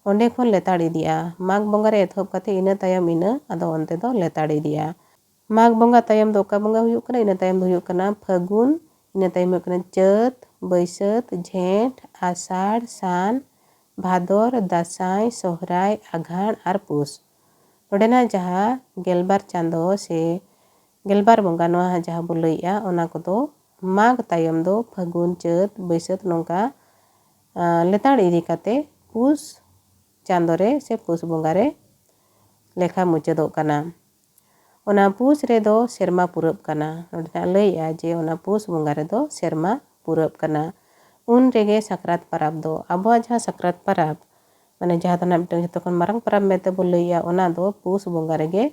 ᱚᱸᱰᱮ ᱠᱷᱚᱱ ᱞᱮᱛᱟᱲ ᱤᱫᱤᱜᱼᱟ᱾ ᱢᱟᱜᱽ ᱵᱚᱸᱜᱟ ᱨᱮ ᱮᱛᱚᱦᱚᱵ ᱠᱟᱛᱮ ᱤᱱᱟᱹ ᱛᱟᱭᱚᱢ ᱤᱱᱟᱹ ᱟᱫᱚ ᱚᱱᱛᱮ ᱫᱚ ᱞᱮᱛᱟᱲ ᱤᱫᱤᱜᱼᱟ᱾ ᱢᱟᱜᱽ ᱵᱚᱸᱜᱟ ᱛᱟᱭᱚᱢ ᱫᱚ ᱚᱠᱟ ᱵᱚᱸᱜᱟ ᱦᱩᱭᱩᱜ ᱠᱟᱱᱟ? ᱤᱱᱟᱹ ᱛᱟᱭᱚᱢ ᱫᱚ ᱦᱩᱭᱩᱜ ᱠᱟᱱᱟ ᱯᱷᱟᱹᱜᱩᱱ, ᱤᱱᱟᱹ ᱛᱟᱭᱚᱢ ᱦᱩᱭᱩᱜ ᱠᱟᱱᱟ ᱪᱟᱹᱛ, ᱵᱟᱹᱭᱥᱟᱹᱛ, ᱡᱷᱮᱸᱴ, ᱟᱥᱟᱲ, ᱥᱟᱱ, ᱵᱷᱟᱫᱚᱨ, ᱫᱟᱸᱥᱟᱭ, ᱥᱚᱦᱨᱟᱭ, ᱟᱜᱷᱟᱬ ᱟᱨ ᱯᱩᱥ᱾ ᱱᱚᱰᱮᱱᱟᱜ ᱡᱟᱦᱟᱸ ᱜᱮᱞᱵᱟᱨ ᱪᱟᱸᱫᱚ ᱥᱮ ᱜᱮᱞᱵᱟᱨ ᱵᱚᱸᱜᱟ, ᱱᱚᱣᱟ ᱡᱟᱦᱟᱸ ᱵᱚ ᱞᱟᱹᱭᱮᱜᱼᱟ, ᱚᱱᱟ ᱠᱚᱫᱚ ᱢᱟᱜᱽ ᱛᱟᱭᱚᱢ ᱫᱚ ᱯᱷᱟᱹᱜᱩᱱ, ᱪᱟᱹᱛ, ᱵᱟᱹᱭᱥᱟᱹᱛ ᱱᱚᱝᱠᱟ, ᱟᱸ, ᱞᱮᱛᱟᱲ ᱤᱫᱤ ᱠᱟᱛᱮ ᱯᱩᱥ ᱪᱟᱸᱫᱚ ᱨᱮ ᱥᱮ ᱯᱩᱥ ᱵᱚᱸᱜᱟ ᱨᱮ ᱞᱮᱠᱷᱟ ᱢᱩᱪᱟᱹᱫᱚᱜ ᱠᱟᱱᱟ᱾ ᱚᱱᱟ ᱯᱩᱥ ᱨᱮᱫᱚ ᱥᱮᱨᱢᱟ ᱯᱩᱨᱟᱹᱜ ᱠᱟᱱᱟ᱾ ᱱᱚᱰᱮ ᱱᱟᱜ ᱞᱟᱹᱭᱮᱜᱼᱟ ᱡᱮ ᱚᱱᱟ ᱯᱩᱥ ᱵᱚᱸᱜᱟ ᱨᱮᱫᱚ ᱥᱮᱨᱢᱟ ᱯᱩᱨᱟᱹᱜ ᱠᱟᱱᱟ᱾ ᱩᱱ ᱨᱮᱜᱮ ᱥᱟᱠᱨᱟᱛ ᱯᱟᱨᱟᱵᱽ ᱫᱚ, ᱟᱵᱚᱣᱟᱜ ᱡᱟᱦᱟᱸ ᱥᱟᱠᱨᱟᱛ ᱯᱟᱨᱟᱵᱽ, ᱢᱟᱱᱮ ᱡᱟᱦᱟᱸ ᱫᱚ ᱱᱟᱜ ᱢᱤᱫᱴᱟᱝ ᱡᱷᱚᱛᱚ ᱠᱷᱚᱱ ᱢᱟᱨᱟᱝ ᱯᱟᱨᱟᱵᱽ ᱢᱮᱱᱛᱮ ᱵᱚ ᱞᱟᱹᱭᱮᱜᱼᱟ, ᱚᱱᱟ ᱫᱚ ᱯᱩᱥ ᱵᱚᱸᱜᱟ ᱨᱮᱜᱮ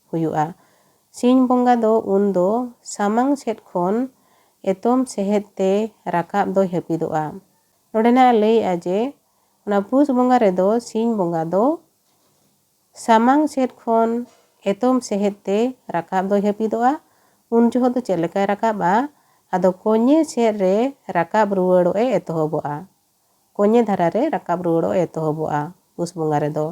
ᱦᱩᱭᱩᱜᱼᱟ᱾ ᱥᱤᱧ ᱵᱚᱸᱜᱟ ᱫᱚ ᱩᱱ ᱫᱚ ᱥᱟᱢᱟᱝ ᱥᱮᱫ ᱠᱷᱚᱱ ᱮᱛᱚᱢ ᱥᱮᱦᱮᱫ ᱛᱮ ᱨᱟᱠᱟᱵ ᱫᱚᱭ ᱦᱟᱹᱯᱤᱫᱚᱜᱼᱟ᱾ ᱱᱚᱰᱮ ᱱᱟᱜ ᱞᱟᱹᱭᱮᱜᱼᱟ ᱡᱮ ᱚᱱᱟ ᱯᱩᱥ ᱵᱚᱸᱜᱟ ᱨᱮᱫᱚ ᱥᱤᱧ ᱵᱚᱸᱜᱟ ᱫᱚ ᱥᱟᱢᱟᱝ ᱥᱮᱫ ᱠᱷᱚᱱ ᱮᱛᱚᱢ ᱥᱮᱦᱮᱫ ᱛᱮ ᱨᱟᱠᱟᱵ ᱫᱚᱭ ᱦᱟᱹᱯᱤᱫᱚᱜᱼᱟ᱾ ᱩᱱ ᱡᱚᱦᱚᱜ ᱫᱚ ᱪᱮᱫ ᱞᱮᱠᱟᱭ ᱨᱟᱠᱟᱵᱼᱟ? ᱟᱫᱚ ᱠᱚᱧᱮ ᱥᱮᱫ ᱨᱮ ᱨᱟᱠᱟᱵ ᱨᱩᱣᱟᱹᱲᱚᱜ ᱮ ᱮᱛᱚᱦᱚᱵᱚᱜᱼᱟ᱾ ᱠᱚᱧᱮ ᱫᱷᱟᱨᱟ ᱨᱮ ᱨᱟᱠᱟᱵ ᱨᱩᱣᱟᱹᱲᱚᱜ ᱮ ᱮᱛᱚᱦᱚᱵᱚᱜᱼᱟ ᱯᱩᱥ ᱵᱚᱸᱜᱟ ᱨᱮᱫᱚ᱾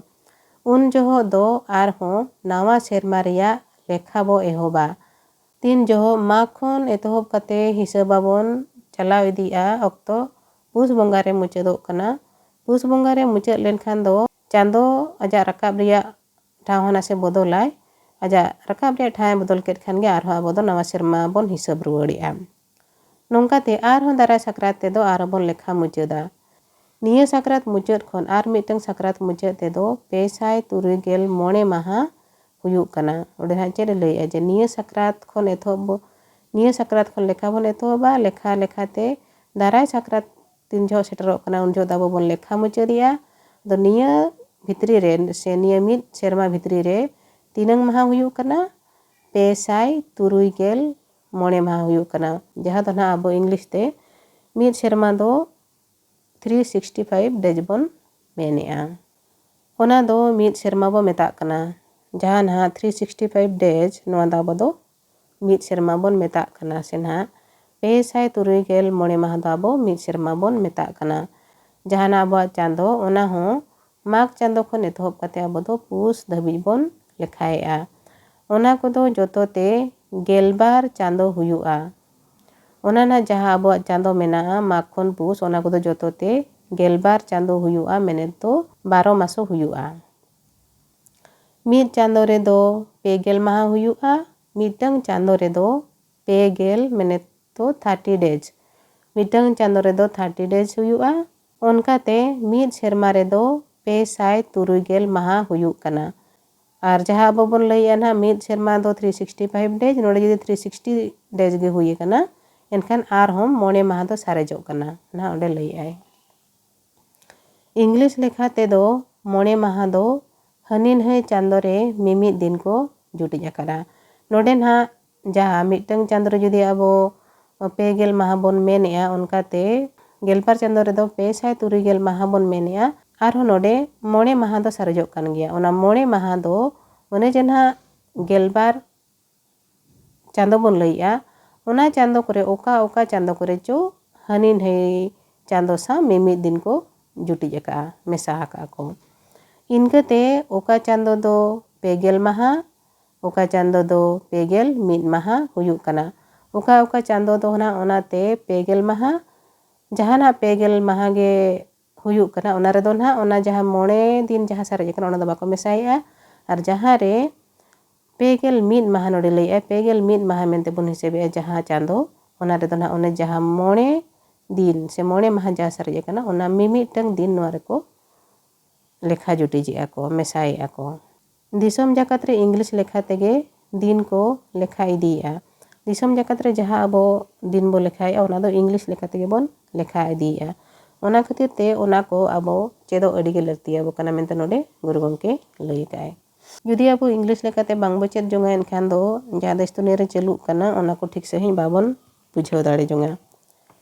ᱩᱱ ᱡᱚᱦᱚᱜ ᱫᱚ ᱟᱨᱦᱚᱸ ᱱᱟᱣᱟ ᱥᱮᱨᱢᱟ ᱨᱮᱭᱟᱜ ᱞᱮᱠᱷᱟ ᱵᱚ ᱮᱦᱚᱵᱟ᱾ ᱛᱤᱱ ᱡᱚᱦᱚᱜ ᱢᱟᱜᱽ ᱠᱷᱚᱱ ᱮᱛᱚᱦᱚᱵ ᱠᱟᱛᱮ ᱦᱤᱥᱟᱹᱵ ᱟᱵᱚᱱ ᱪᱟᱞᱟᱣ ᱤᱫᱤᱜᱼᱟ ᱚᱠᱛᱚ, ᱯᱩᱥ ᱵᱚᱸᱜᱟ ᱨᱮ ᱢᱩᱪᱟᱹᱫᱚᱜ ᱠᱟᱱᱟ᱾ ᱯᱩᱥ ᱵᱚᱸᱜᱟ ᱨᱮ ᱢᱩᱪᱟᱹᱫ ᱞᱮᱱᱠᱷᱟᱱ ᱫᱚ ᱪᱟᱸᱫᱚ ᱟᱡᱟᱜ ᱨᱟᱠᱟᱵ ᱨᱮᱭᱟᱜ ᱴᱷᱟᱶ ᱦᱚᱸ ᱱᱟᱥᱮ ᱵᱚᱫᱚᱞᱟᱭ᱾ ᱟᱡᱟᱜ ᱨᱟᱠᱟᱵ ᱨᱮᱭᱟᱜ ᱴᱷᱟᱶ ᱮ ᱵᱚᱫᱚᱞ ᱠᱮᱫ ᱠᱷᱟᱱ ᱜᱮ ᱟᱨᱦᱚᱸ ᱟᱵᱚ ᱫᱚ ᱱᱟᱣᱟ ᱥᱮᱨᱢᱟ ᱵᱚᱱ ᱦᱤᱥᱟᱹᱵ ᱨᱩᱣᱟᱹᱲᱮᱜᱼᱟ᱾ ᱱᱚᱝᱠᱟᱛᱮ ᱟᱨᱦᱚᱸ ᱫᱟᱨᱟᱭ ᱥᱟᱠᱨᱟᱛ ᱛᱮᱫᱚ ᱟᱨᱦᱚᱸ ᱵᱚᱱ ᱞᱮᱠᱷᱟ ᱢᱩᱪᱟᱹᱫᱟ᱾ ᱱᱤᱭᱟᱹ ᱥᱟᱠᱨᱟᱛ ᱢᱩᱪᱟᱹᱫ ᱠᱷᱚᱱ ᱟᱨ ᱢᱤᱫᱴᱟᱝ ᱥᱟᱠᱨᱟᱛ ᱢᱩᱪᱟᱹᱫ ᱛᱮᱫᱚ ᱯᱮ ᱥᱟᱭ ᱛᱩᱨᱩᱭ ᱜᱮᱞ ᱢᱚᱬᱮ ᱢᱟᱦᱟ ᱦᱩᱭᱩᱜ ᱠᱟᱱᱟ᱾ ᱚᱸᱰᱮ ᱦᱟᱸᱜ ᱪᱮᱫ ᱮ ᱞᱟᱹᱭᱮᱜᱼᱟ ᱡᱮ ᱱᱤᱭᱟᱹ ᱥᱟᱠᱨᱟᱛ ᱠᱷᱚᱱ ᱮᱛᱚᱦᱚᱵ ᱵᱚ-, ᱱᱤᱭᱟᱹ ᱥᱟᱠᱨᱟᱛ ᱠᱷᱚᱱ ᱞᱮᱠᱷᱟ ᱵᱚᱱ ᱮᱛᱚᱦᱚᱵᱟ, ᱞᱮᱠᱷᱟ ᱞᱮᱠᱷᱟᱛᱮ ᱫᱟᱨᱟᱭ ᱥᱟᱠᱨᱟᱛ ᱛᱤᱱ ᱡᱚᱦᱚᱜ ᱥᱮᱴᱮᱨᱚᱜ ᱠᱟᱱᱟ, ᱩᱱ ᱡᱚᱦᱚᱜ ᱫᱚ ᱟᱵᱚ ᱵᱚᱱ ᱞᱮᱠᱷᱟ ᱢᱩᱪᱟᱹᱫᱮᱜᱼᱟ᱾ ᱟᱫᱚ ᱱᱤᱭᱟᱹ ᱵᱷᱤᱛᱨᱤ ᱨᱮ ᱥᱮ ᱱᱤᱭᱟᱹ ᱢᱤᱫ ᱥᱮᱨᱢᱟ ᱵᱷᱤᱛᱨᱤ ᱨᱮ ᱛᱤᱱᱟᱹᱝ ᱢᱟᱦᱟ ᱦᱩᱭᱩᱜ ᱠᱟᱱᱟ? ᱯᱮ ᱥᱟᱭ ᱛᱩᱨᱩᱭ ᱜᱮᱞ ᱢᱚᱬᱮ ᱢᱟᱦᱟ ᱦᱩᱭᱩᱜ ᱠᱟᱱᱟ, ᱡᱟᱦᱟᱸ ᱫᱚ ᱱᱟᱦᱟᱜ ᱟᱵᱚ ᱤᱝᱞᱤᱥ ᱛᱮ ᱢᱤᱫ ᱥᱮᱨᱢᱟ ᱫᱚ three sixty five days ᱵᱚᱱ ᱢᱮᱱᱮᱜᱼᱟ᱾ ᱚᱱᱟ ᱫᱚ ᱢᱤᱫ ᱥᱮᱨᱢᱟ ᱵᱚ ᱢᱮᱛᱟᱜ ᱠᱟᱱᱟ᱾ ᱡᱟᱦᱟᱸ ᱱᱟᱦᱟᱜ three sixty five days, ᱱᱚᱣᱟ ᱫᱚ ᱟᱵᱚ ᱫᱚ ᱢᱤᱫ ᱥᱮᱨᱢᱟ ᱵᱚᱱ ᱢᱮᱛᱟᱜ ᱠᱟᱱᱟ ᱥᱮ ᱱᱟᱦᱟᱜ ᱯᱮ ᱥᱟᱭ ᱛᱩᱨᱩᱭ ᱜᱮᱞ ᱢᱚᱬᱮ ᱢᱟᱦᱟ ᱫᱚ ᱟᱵᱚ ᱢᱤᱫ ᱥᱮᱨᱢᱟ ᱵᱚᱱ ᱢᱮᱛᱟᱜ ᱠᱟᱱᱟ᱾ ᱡᱟᱦᱟᱱᱟᱜ ᱟᱵᱚᱣᱟᱜ ᱪᱟᱸᱫᱚ, ᱚᱱᱟ ᱦᱚᱸ ᱢᱟᱜᱽ ᱪᱟᱸᱫᱚ ᱠᱷᱚᱱ ᱮᱛᱚᱦᱚᱵ ᱠᱟᱛᱮ ᱟᱵᱚ ᱫᱚ ᱯᱩᱥ ᱫᱷᱟᱹᱵᱤᱡ ᱵᱚᱱ ᱞᱮᱠᱷᱟᱭᱮᱜᱼᱟ᱾ ᱚᱱᱟ ᱠᱚᱫᱚ ᱡᱚᱛᱚ ᱛᱮ ᱜᱮᱞᱵᱟᱨ ᱪᱟᱸᱫᱚ ᱦᱩᱭᱩᱜᱼᱟ᱾ ᱚᱱᱟ ᱱᱟᱜ ᱡᱟᱦᱟᱸ ᱟᱵᱚᱣᱟᱜ ᱪᱟᱸᱫᱚ ᱢᱮᱱᱟᱜᱼᱟ, ᱢᱟᱜᱽ ᱠᱷᱚᱱ ᱯᱩᱥ, ᱚᱱᱟ ᱠᱚᱫᱚ ᱡᱚᱛᱚ ᱛᱮ ᱜᱮᱞᱵᱟᱨ ᱪᱟᱸᱫᱚ ᱦᱩᱭᱩᱜᱼᱟ, ᱢᱮᱱᱮᱫ ᱫᱚ ᱵᱟᱨᱚ ᱢᱟᱥᱚ ᱦᱩᱭᱩᱜᱼᱟ᱾ ᱢᱤᱫ ᱪᱟᱸᱫᱚ ᱨᱮᱫᱚ ᱯᱮ ᱜᱮᱞ ᱢᱟᱦᱟ ᱦᱩᱭᱩᱜᱼᱟ, ᱢᱤᱫᱴᱟᱝ ᱪᱟᱸᱫᱚ ᱨᱮᱫᱚ ᱯᱮ ᱜᱮᱞ, ᱢᱮᱱᱮᱫ ᱫᱚ thirty days, ᱢᱤᱫᱴᱟᱝ ᱪᱟᱸᱫᱚ ᱨᱮᱫᱚ thirty days ᱦᱩᱭᱩᱜᱼᱟ᱾ ᱚᱱᱠᱟᱛᱮ ᱢᱤᱫ ᱥᱮᱨᱢᱟ ᱨᱮᱫᱚ ᱯᱮ ᱥᱟᱭ ᱛᱩᱨᱩᱭ ᱜᱮᱞ ᱢᱟᱦᱟ ᱦᱩᱭᱩᱜ ᱠᱟᱱᱟ᱾ ᱟᱨ ᱡᱟᱦᱟᱸ ᱟᱵᱚ ᱵᱚᱱ ᱞᱟᱹᱭᱮᱜᱼᱟ ᱱᱟᱦᱟᱜ ᱢᱤᱫ ᱥᱮᱨᱢᱟ ᱫᱚ three sixty five days, ᱱᱚᱰᱮ ᱡᱩᱫᱤ three sixty days ᱜᱮ ᱦᱩᱭ ᱟᱠᱟᱱᱟ, ᱮᱱᱠᱷᱟᱱ ᱟᱨᱦᱚᱸ ᱢᱚᱬᱮ ᱢᱟᱦᱟ ᱫᱚ ᱥᱟᱨᱮᱡᱚᱜ ᱠᱟᱱᱟ, ᱱᱟᱦᱟᱜ ᱚᱸᱰᱮ ᱞᱟᱹᱭᱮᱜᱼᱟᱭ᱾ ᱤᱝᱞᱤᱥ ᱞᱮᱠᱷᱟ ᱛᱮᱫᱚ ᱢᱚᱬᱮ ᱢᱟᱦᱟ ᱫᱚ ᱦᱟᱹᱱᱤ ᱱᱟᱹᱭ ᱪᱟᱸᱫᱚ ᱨᱮ ᱢᱤᱢᱤᱫ ᱫᱤᱱ ᱠᱚ ᱡᱩᱴᱤᱡ ᱟᱠᱟᱫᱟ᱾ ᱱᱚᱰᱮ ᱱᱟᱦᱟᱜ ᱡᱟᱦᱟᱸ ᱢᱤᱫᱴᱟᱝ ᱪᱟᱸᱫᱚ ᱨᱮ ᱡᱩᱫᱤ ᱟᱵᱚ ᱯᱮ ᱜᱮᱞ ᱢᱟᱦᱟ ᱵᱚᱱ ᱢᱮᱱᱮᱜᱼᱟ, ᱚᱱᱠᱟᱛᱮ ᱜᱮᱞᱵᱟᱨ ᱪᱟᱸᱫᱚ ᱨᱮᱫᱚ ᱯᱮ ᱥᱟᱭ ᱛᱩᱨᱩᱭ ᱜᱮᱞ ᱢᱟᱦᱟ ᱵᱚᱱ ᱢᱮᱱᱮᱜᱼᱟ᱾ ᱟᱨᱦᱚᱸ ᱱᱚᱰᱮ ᱢᱚᱬᱮ ᱢᱟᱦᱟ ᱫᱚ ᱥᱟᱨᱮᱡᱚᱜ ᱠᱟᱱ ᱜᱮᱭᱟ᱾ ᱚᱱᱟ ᱢᱚᱬᱮ ᱢᱟᱦᱟ ᱫᱚ ᱚᱱᱮ ᱡᱮ ᱱᱟᱦᱟᱜ ᱜᱮᱞᱵᱟᱨ ᱪᱟᱸᱫᱚ ᱵᱚᱱ ᱞᱟᱹᱭᱮᱜᱼᱟ, ᱚᱱᱟ ᱪᱟᱸᱫᱚ ᱠᱚᱨᱮ ᱚᱠᱟ ᱚᱠᱟ ᱪᱟᱸᱫᱚ ᱠᱚᱨᱮ ᱪᱚ ᱦᱟᱹᱱᱤ ᱱᱟᱹᱭ ᱪᱟᱸᱫᱚ ᱥᱟᱶ ᱢᱤᱢᱤᱫ ᱫᱤᱱ ᱠᱚ ᱡᱩᱴᱤᱡ ᱟᱠᱟᱜᱼᱟ, ᱢᱮᱥᱟ ᱟᱠᱟᱜᱼᱟ ᱠᱚ᱾ ᱤᱱᱠᱟᱹᱛᱮ ᱚᱠᱟ ᱪᱟᱸᱫᱚ ᱫᱚ ᱯᱮ ᱜᱮᱞ ᱢᱟᱦᱟ, ᱚᱠᱟ ᱪᱟᱸᱫᱚ ᱫᱚ ᱯᱮ ᱜᱮᱞ ᱢᱤᱫ ᱢᱟᱦᱟ ᱦᱩᱭᱩᱜ ᱠᱟᱱᱟ᱾ ᱚᱠᱟ ᱚᱠᱟ ᱪᱟᱸᱫᱚ ᱫᱚ ᱱᱟᱦᱟᱜ ᱚᱱᱟᱛᱮ ᱯᱮ ᱜᱮᱞ ᱢᱟᱦᱟ, ᱡᱟᱦᱟᱱᱟᱜ ᱯᱮ ᱜᱮᱞ ᱢᱟᱦᱟ ᱜᱮ ᱦᱩᱭᱩᱜ ᱠᱟᱱᱟ, ᱚᱱᱟ ᱨᱮᱫᱚ ᱱᱟᱦᱟᱜ ᱚᱱᱟ ᱡᱟᱦᱟᱸ ᱢᱚᱬᱮ ᱫᱤᱱ ᱡᱟᱦᱟᱸ ᱥᱟᱨᱮᱡ ᱟᱠᱟᱱᱟ, ᱚᱱᱟ ᱫᱚ ᱵᱟᱠᱚ ᱢᱮᱥᱟᱭᱮᱜᱼᱟ᱾ ᱟᱨ ᱡᱟᱦᱟᱸ ᱨᱮ ᱯᱮ ᱜᱮᱞ ᱢᱤᱫ ᱢᱟᱦᱟ ᱱᱚᱰᱮ ᱞᱟᱹᱭᱮᱜᱼᱟ, ᱯᱮ ᱜᱮᱞ ᱢᱤᱫ ᱢᱟᱦᱟ ᱢᱮᱱᱛᱮ ᱵᱚᱱ ᱦᱤᱥᱟᱹᱵᱮᱜᱼᱟ ᱡᱟᱦᱟᱸ ᱪᱟᱸᱫᱚ, ᱚᱱᱟ ᱨᱮᱫᱚ ᱱᱟᱦᱟᱜ ᱚᱱᱮ ᱡᱟᱦᱟᱸ ᱢᱚᱬᱮ ᱫᱤᱱ ᱥᱮ ᱢᱚᱬᱮ ᱢᱟᱦᱟ ᱡᱟᱦᱟᱸ ᱥᱟᱨᱮᱡ ᱟᱠᱟᱱᱟ, ᱚᱱᱟ ᱢᱤᱢᱤᱫᱴᱟᱝ ᱫᱤᱱ ᱱᱚᱣᱟ ᱨᱮᱠᱚ ᱞᱮᱠᱷᱟ ᱡᱩᱴᱤᱡᱮᱜᱼᱟ ᱠᱚ, ᱢᱮᱥᱟᱭᱮᱜᱼᱟ ᱠᱚ᱾ ᱫᱤᱥᱚᱢ ᱡᱟᱠᱟᱛ ᱨᱮ ᱤᱝᱞᱤᱥ ᱞᱮᱠᱷᱟ ᱛᱮᱜᱮ ᱫᱤᱱ ᱠᱚ ᱞᱮᱠᱷᱟ ᱤᱫᱤᱭᱮᱜᱼᱟ᱾ ᱫᱤᱥᱚᱢ ᱡᱟᱠᱟᱛ ᱨᱮ ᱡᱟᱦᱟᱸ ᱟᱵᱚ ᱫᱤᱱ ᱵᱚ ᱞᱮᱠᱷᱟᱭᱮᱫᱼᱟ, ᱚᱱᱟ ᱫᱚ ᱤᱝᱞᱤᱥ ᱞᱮᱠᱟ ᱛᱮᱜᱮ ᱵᱚᱱ ᱞᱮᱠᱷᱟ ᱤᱫᱤᱭᱮᱫᱼᱟ᱾ ᱚᱱᱟ ᱠᱷᱟᱹᱛᱤᱨ ᱛᱮ ᱚᱱᱟ ᱠᱚ ᱟᱵᱚ ᱪᱮᱫᱚᱜ ᱟᱹᱰᱤ ᱜᱮ ᱞᱟᱹᱠᱛᱤᱭᱟᱵᱚ ᱠᱟᱱᱟ ᱢᱮᱱᱛᱮ ᱱᱚᱰᱮ ᱜᱩᱨᱩ ᱜᱚᱢᱠᱮ ᱞᱟᱹᱭ ᱟᱠᱟᱫᱼᱟᱭ᱾ ᱡᱩᱫᱤ ᱟᱵᱚ ᱤᱝᱞᱤᱥ ᱞᱮᱠᱟᱛᱮ ᱵᱟᱝᱵᱚ ᱪᱮᱫ ᱡᱚᱝᱟ, ᱮᱱᱠᱷᱟᱱ ᱫᱚ ᱡᱟᱦᱟᱸ ᱫᱮᱥ ᱫᱩᱱᱤᱭᱟᱹ ᱨᱮ ᱪᱟᱹᱞᱩᱜ ᱠᱟᱱᱟ, ᱚᱱᱟ ᱠᱚ ᱴᱷᱤᱠ ᱥᱟᱺᱦᱤᱡ ᱵᱟᱵᱚᱱ ᱵᱩᱡᱷᱟᱹᱣ ᱫᱟᱲᱮ ᱡᱚᱝᱟ᱾